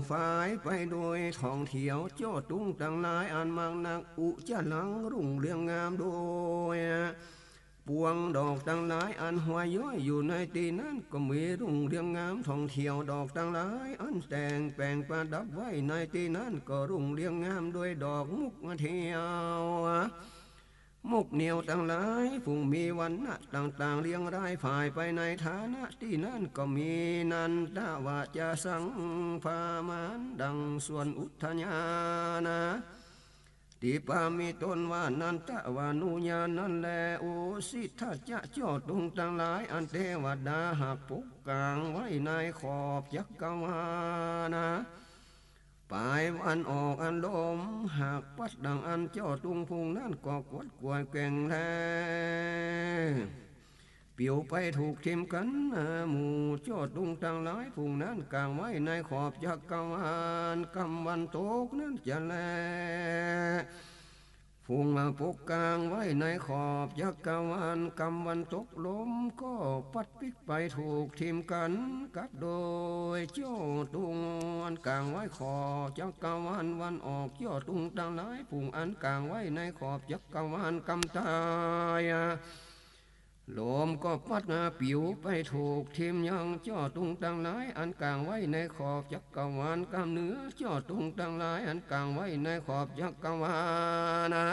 ฝายไปโดยท่องเที่ยว เจาะตุงตังหลายอันมากนัก อุจจารังรุ่งเรืองงามโดย ปวงดอกตังหลายอันหวยย้อยอยู่ในตี้นั้นก็มีรุ่งเรืองงามท่องเที่ยว ดอกตังหลายอันแต่งแป๋งประดับไว้ในตี้นั้นก็รุ่งเรืองงามด้วยดอกมุกเทียว มุกเหนียวตังหลาย ผู้มีวรรณะต่างๆ เรียงรายผ่ายไปในฐานะตี้นั้นก็มี นันทะวะจะสังพามานดังสวนอุทยานะ ตี้ปามีต้นว่านันทะวานุญาณนั้นแล โอสิทัจจะ เจาะตุงตังหลายอันเตวดาหักปกกางไว้ในขอบจักกะวาลนะ ปายวันออกอันลมหักปัดดังอันเจาะตุงผู้นั้นก็กวัดกวายแกว่งแล ปิวไปถูกทิ่มกั๋น หมู่เจาะตุงตังหลายผู้นั้นก๋างไว้ในขอบจักกะวาล กำวันตกนั้นจะแล ผู้มาปกกางไว้ในขอบจักกะวาล กำวันตกลมก็ปัดปิ๊กไปถูกทิ่มกั๋นกับโดยเจาะตุงอันก๋างไว้ขอบจักกะวาล วันออกเจาะตุงตังหลายผู้อันก๋างไว้ในขอบจักกะวาลกำตาย ลมก็ปัดมาปิวไปถูกทิ่มยังเจาะตุงตังหลายอันก๋างไว้ในขอบจักกะวาลกำเหนือ เจาะตุงตังหลายอันก๋างไว้ในขอบจักกะวาลนะ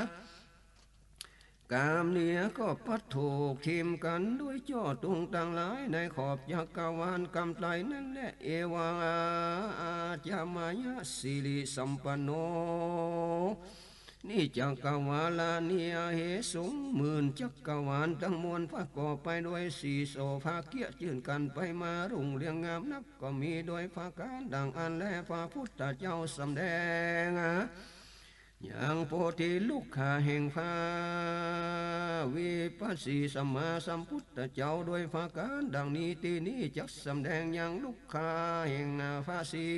กำเหนือก็ปัดถูกทิ่มกั๋นด้วยเจาะตุงตังหลายในขอบจักกะวาลกำใต้นั้นแล เอวังอาจามายะสิริสัมปันโน นี้จักกะวาลานิอเหสุง หมื่นจักกะวาลตังมวลประกอบไปด้วยสีโสภาเกียะจื้นกั๋นไปมารุ่งเรืองงามนัก ก็มีโดยประก๋านดังอั้นแล พระพุทธเจ้าสำแดง ยังโพธิลุกขะแห่งพระวิปัสสีสัมมาสัมพุทธเจ้า โดยประก๋านดังนี้ ตี้นี้จักสำแดงยังลุกขะแห่งพระสี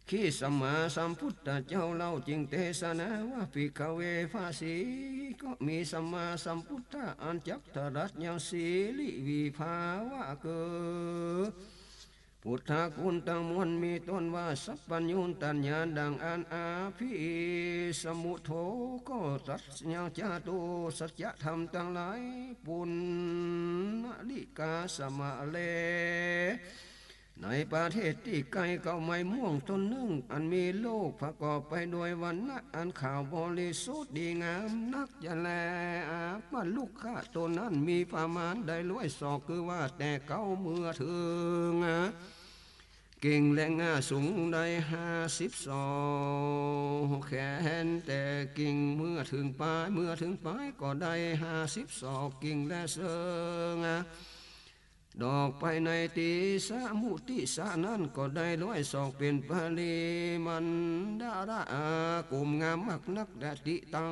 ขีสัมมาสัมพุทธเจ้าเล่า จึงเตสนาว่า ภิกขะเว พระสีขีก็มีสัมมาสัมพุทธะอันจักตรัสยังสีริวิภาวะเกอ พุทธะคุณตังมวลมีต้นว่า สัพพัญญูตัญญาดังอั้น อภิสมมุโทก็ตรัสยังจตุสัจจะธรรมตังหลาย ปุณณะลิกาสมะเล ในประเทศตี้ไกลเก่าไม้ม่วงต้นนึ่ง อันมีโลกประกอบไปโดยวรรณะอันขาวบริสุทธิ์ดีงามนักจะแล อามาลุกขะต้นนั้นมีประมาณได้ร้อยศอก คือว่าแต่เก๊าเมื่อเถิง กิ่งและง่าสูงได้ห้าสิบศอกแขนแต่กิ่ง เมื่อเถิงปลาย เมื่อเถิงปลายก็ได้ห้าสิบศอกกิ่งและเสิง ดอกไปในติสะมุติสะนั้นก็ได้ร้อยศอกเป๋นปริมาณดาระ กลุ่มงามมากนัก และติตัง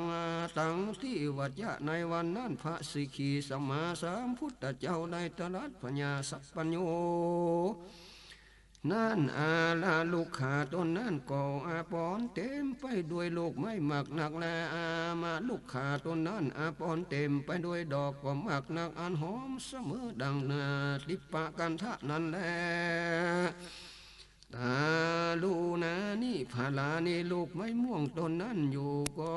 ตังติวัจจะ ในวันนั้นพระสีขีสัมมาสัมพุทธเจ้าได้ตรัสพญาสัพพัญญู นั้นอาละลุกขะต้นนั้นก็อาปอนเต๋มไปด้วยลูกไม้มากนักแล อามาลุกขะต้นนั้นอาปอนเต๋มไปด้วยดอกก็มากนัก อันหอมเสมอดังนาทิพกันธะนั้นแล ตาลูนานิ ผาลานิ ลูกไม้ม่วงต้นนั้นอยู่ก็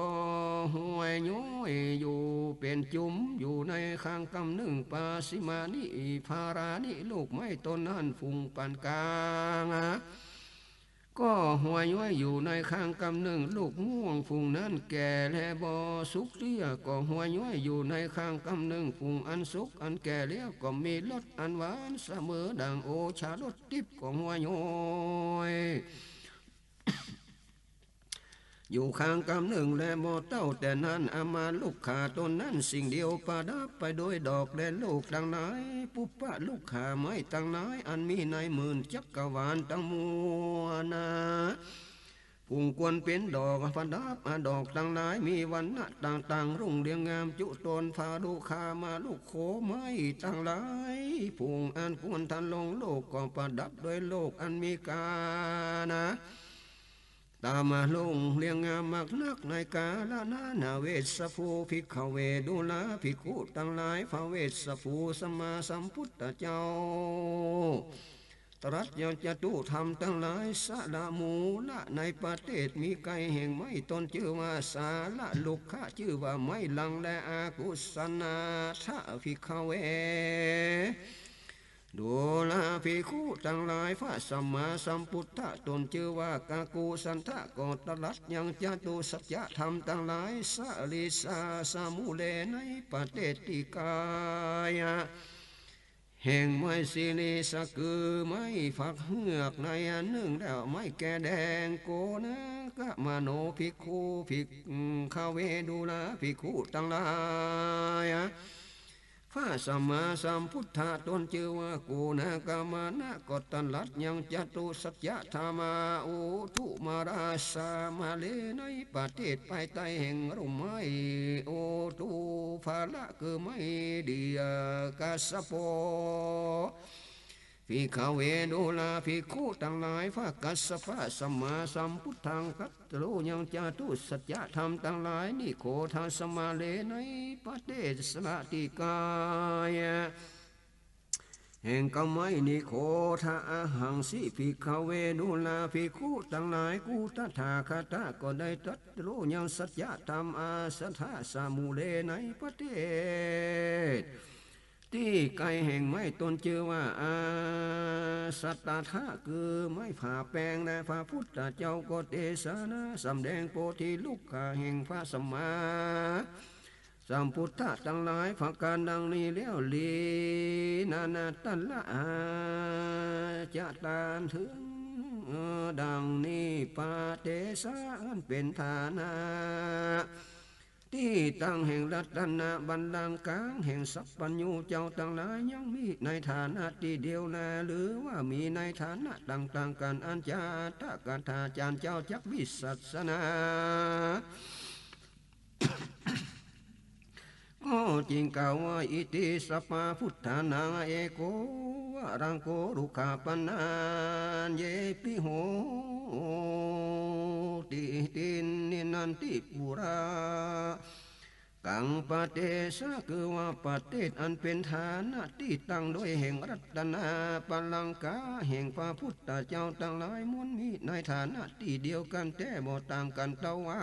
ห้วยย้อยอยู่เป๋นจุม อยู่ในข้างกำนึ่ง ปาสิมานิ ผาลานิ ลูกไม้ต้นนั้นฝูงปานกลาง ก็ห้วยย้อยอยู่ในข้างกำนึ่ง ลูกม่วงฝูงนั้นแก่และบ่สุกเตี้ย ก็ห้วยย้อยอยู่ในข้างกำนึ่ง ฝูงอันสุกอันแก่แล้วก็มีรสอันหวานเสมอดังโอชารส ทิพก็ห้วยย้อยอยู่ข้างกำนึ่ง และบ่เต้าแต่นั้น อามาลุกขะต้นนั้นสิ่งเดียวประดับไปโดยดอกและลูกตังหลาย ปุปปะลุกขะไม้ตังหลาย อันมีในหมื่นจักรวาลตังมวลนา ฝูงควรเป๋นดอกประดับ อาดอกตังหลายมีวรรณะต่างๆ รุ่งเรืองงามจุตน พาลุคามาลุโคไม้ตังหลาย ฝูงอันควรทะลงโลกก็ประดับโดยโลกอันมีกานะ ตามาลุงเรียงงามมากนัก ในกาละนั้น เวสสะภู ภิกขะเว ดูราภิกขุตังหลาย พระเวสสะภูสัมมาสัมพุทธเจ้า ตรัสยังจตุธรรมตังหลาย สละมูละ ในประเทศมีไกลแห่งไม้ต้นจื้อว่าสาละลุกขะ จื้อว่าไม้ลัง และอากุสนาทะ ภิกขะเว ดูราภิกขุตังหลาย พระสัมมาสัมพุทธะตนจื้อว่ากักกุสันทะ ก็ตรัสยังจตุสัจจะธรรมตังหลาย สะริสาสะมูเล ในประเทศตี้ไกล แห่งไม้สิริสะ คือไม้ฝักเฮือกในอันนึ่ง แล้วไม้แก่แดง โกนะกะมโนภิกขุ ภิกขะเว ดูราภิกขุตังหลาย พระสัมมาสัมพุทธะตนจื้อว่าโกนะกะมนะ ก็ตรัสยังจตุสัจจะธรรมะ โอตุมาราสะมาเล ในประเทศภายใต้แห่งร่มไม้โอตุ ผาละ คือไม้เดือกัสสโป ภิกขะเว ดูราภิกขุตังหลาย พระกัสสปะสัมมาสัมพุทธังตรัสรู้ยังจตุสัจจะธรรมตังหลาย นิโคทะสะมาเล ในประเทศสละตี้ไกล แห่งเก๊าไม้นิโคทะ อหังสิ ภิกขะเว ดูราภิกขุตังหลาย กูตถาคตะก็ได้ตรัสรู้ยังสัจจะธรรม อาสัทธะสะมูเล ในประเทศตี้ไกลแห่งไม้ต้นจื้อว่าอาสัตถะ คือไม้ผ่าแปลง และพระพุทธเจ้าก็เตสนาสำแดงโพธิลุกขะแห่งพระสัมมา สัมพุทธะตังหลายประก๋านดังนี้แล้ว ลีนานาตละอาจะตานเถิงดังนี้ ปะเตสะ อันเป๋นฐานะ ตี้ตั้งแห่งรัตนบัลลังก์กลางแห่งสัพพัญญูเจ้าตังหลายยังมีในฐานะตี้เดียวแล หรือว่ามีในฐานะต่างๆ กั๋น อันจะตถาคตาจารย์เจ้าจักวิสัชนา ก็จึงกล่าวว่า อิติสะพะพุทธานัง เอโกวะรังโก รุกขะปะนัญเยปิ โหติ ตินนินนันติปุรา กัง ปะเตสะ คือว่าประเทศอันเป๋นฐานะตี้ตั้งโดยแห่งรัตนบัลลังก์กลางแห่งพระพุทธเจ้าตังหลายม้วนมีในฐานะตี้เดียวกั๋นแต๊บ่ต่างกั๋น เต้าว่า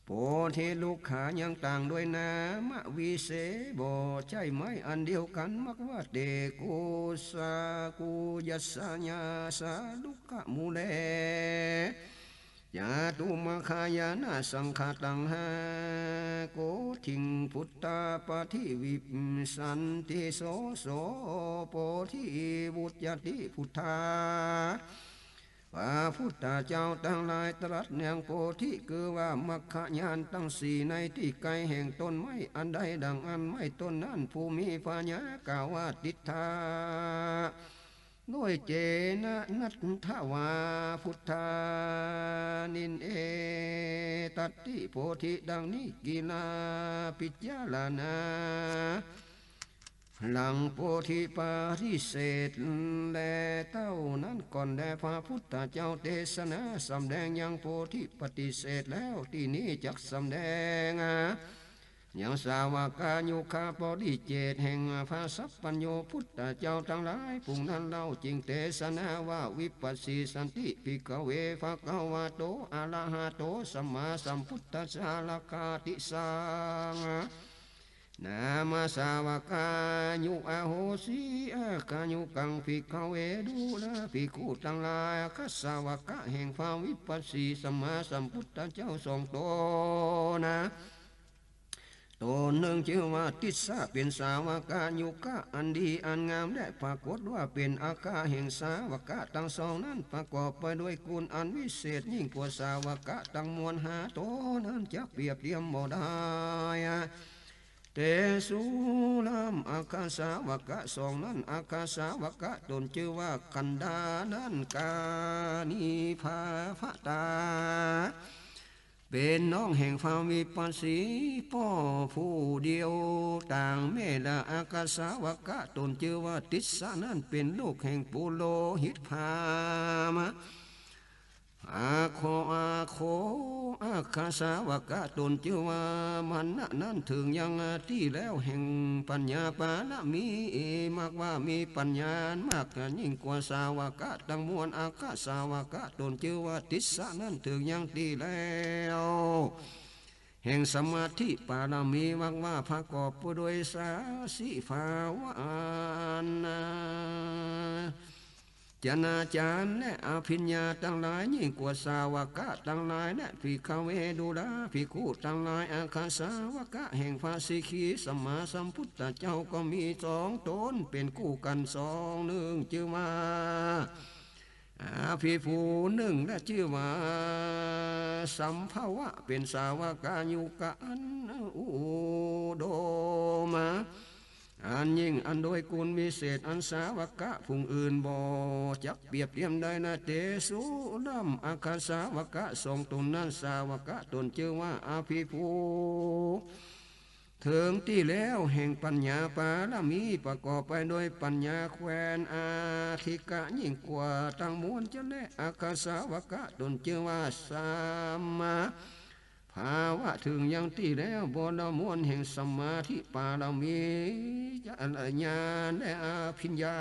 โพธิรุกขายังต่างโดยนามวิเศษ บ่ใจ้ไม้อันเดียวกั๋น มักว่า เต กุสะ กุยัสสะ ยาสา รุกขะ มูเล จาตุมัคคายานะ สังฆะตัง หะ โกฏฐิง พุทธา ปะทิวิสสันติ โส โส โพธิ วุจจติ พุทธา พระพุทธเจ้าตังหลายตรัสยังโพธิ คือว่ามัคคญาณตังสี่ในตี้ไกลแห่งต้นไม้อันใด ดังอั้นไม้ต้นนั้น ผู้มีปัญญากล่าวว่า ติฏฐะ โดยเจนะ นัตถะวา พุทธานิน เอตัตติ โพธิ ดังนี้ กิลา ปิจารณา หลังโพธิปฏิเสธแลเต้านั้นก่อนแล พระพุทธเจ้าเตสนาสำแดงยังโพธิปฏิเสธแล้ว ตี้นี้จักสำแดงยังสาวกายุคปริเจจแห่งพระสัพพัญญูพุทธเจ้าตังหลาย ปุ้งนั้นเล่าจึงเตสนาว่า วิปัสสิสันติ ภิกขะเว ภะคะวะโต อะระหะโต สัมมาสัมพุทธัสสะ รักขาติสัง นามาสาวกายุ อะโหสิ อาคายุกัง ภิกขะเว ดูราภิกขุตังหลาย อาคาสาวกะแห่งพระวิปัสสิสัมมาสัมพุทธเจ้าสองต๋นนะ ต๋นนึ่งจื้อว่าติสสะ เป๋นสาวกายุคอันดีอันงาม และปรากฏว่าเป๋นอาคาแห่งสาวกะตังสองนั้น ประกอบไปด้วยกุณอันวิเศษยิ่งกว่าสาวกะตังมวลห้าต๋นนั้น จักเปรียบเตียมบ่ได้ เตสุ ลำอาคาสาวกะสองนั้น อาคาสาวกะต๋นจื้อว่ากันดานั้น กานิภาพะตา เป๋นน้องแห่งพระวิปัสสิ ป้อผู้เดียวต่างแม่ และอาคาสาวกะต๋นจื้อว่าติสสะนั้น เป๋นลูกแห่งปุโรหิตพราหมณ์ อาโค อาโค อาคาสาวกะต๋นจื้อว่ามัณณะนั้น เถิงยังตี้แล้วแห่งปัญญาปารมี มักว่ามีปัญญามากยิ่งกว่าสาวกะตังมวล อาคาสาวกะต๋นจื้อว่าติสสะนั้น เถิงยังตี้แล้วแห่งสมาธิปารมี มักว่าประกอบด้วยสาสิภาวะ อัน จนาจารย์และอภิญญาตังหลายยิ่งกว่าสาวกะตังหลาย และภิกขะเว ดูราภิกขุตังหลาย อาคาสาวกะแห่งพระสิกขีสัมมาสัมพุทธเจ้าก็มีสองต๋นเป๋นคู่กั๋นสอง นึ่งจื้อว่าอภิภู นึ่งและจื้อว่าสัมภวะ เป๋นสาวกายุคอันอุดม อันยิ่งอันโดยกุณวิเศษอันสาวกะผู้อื่นบ่จักเปรียบเตียมได้นะ เตสุ ลำอาคาสาวกะสองต๋นนั้น สาวกะต๋นจื้อว่าอภิภู เถิงตี้แล้วแห่งปัญญาปารมี ประกอบไปโดยปัญญาแควนอาทิกะยิ่งกว่าตังมวลจะแล อาคาสาวกะต๋นจื้อว่าสัมมา ภาวะ เถิงยังตี้แล้วบรมวลแห่งสมาธิปารมี ญาณและอภิญญา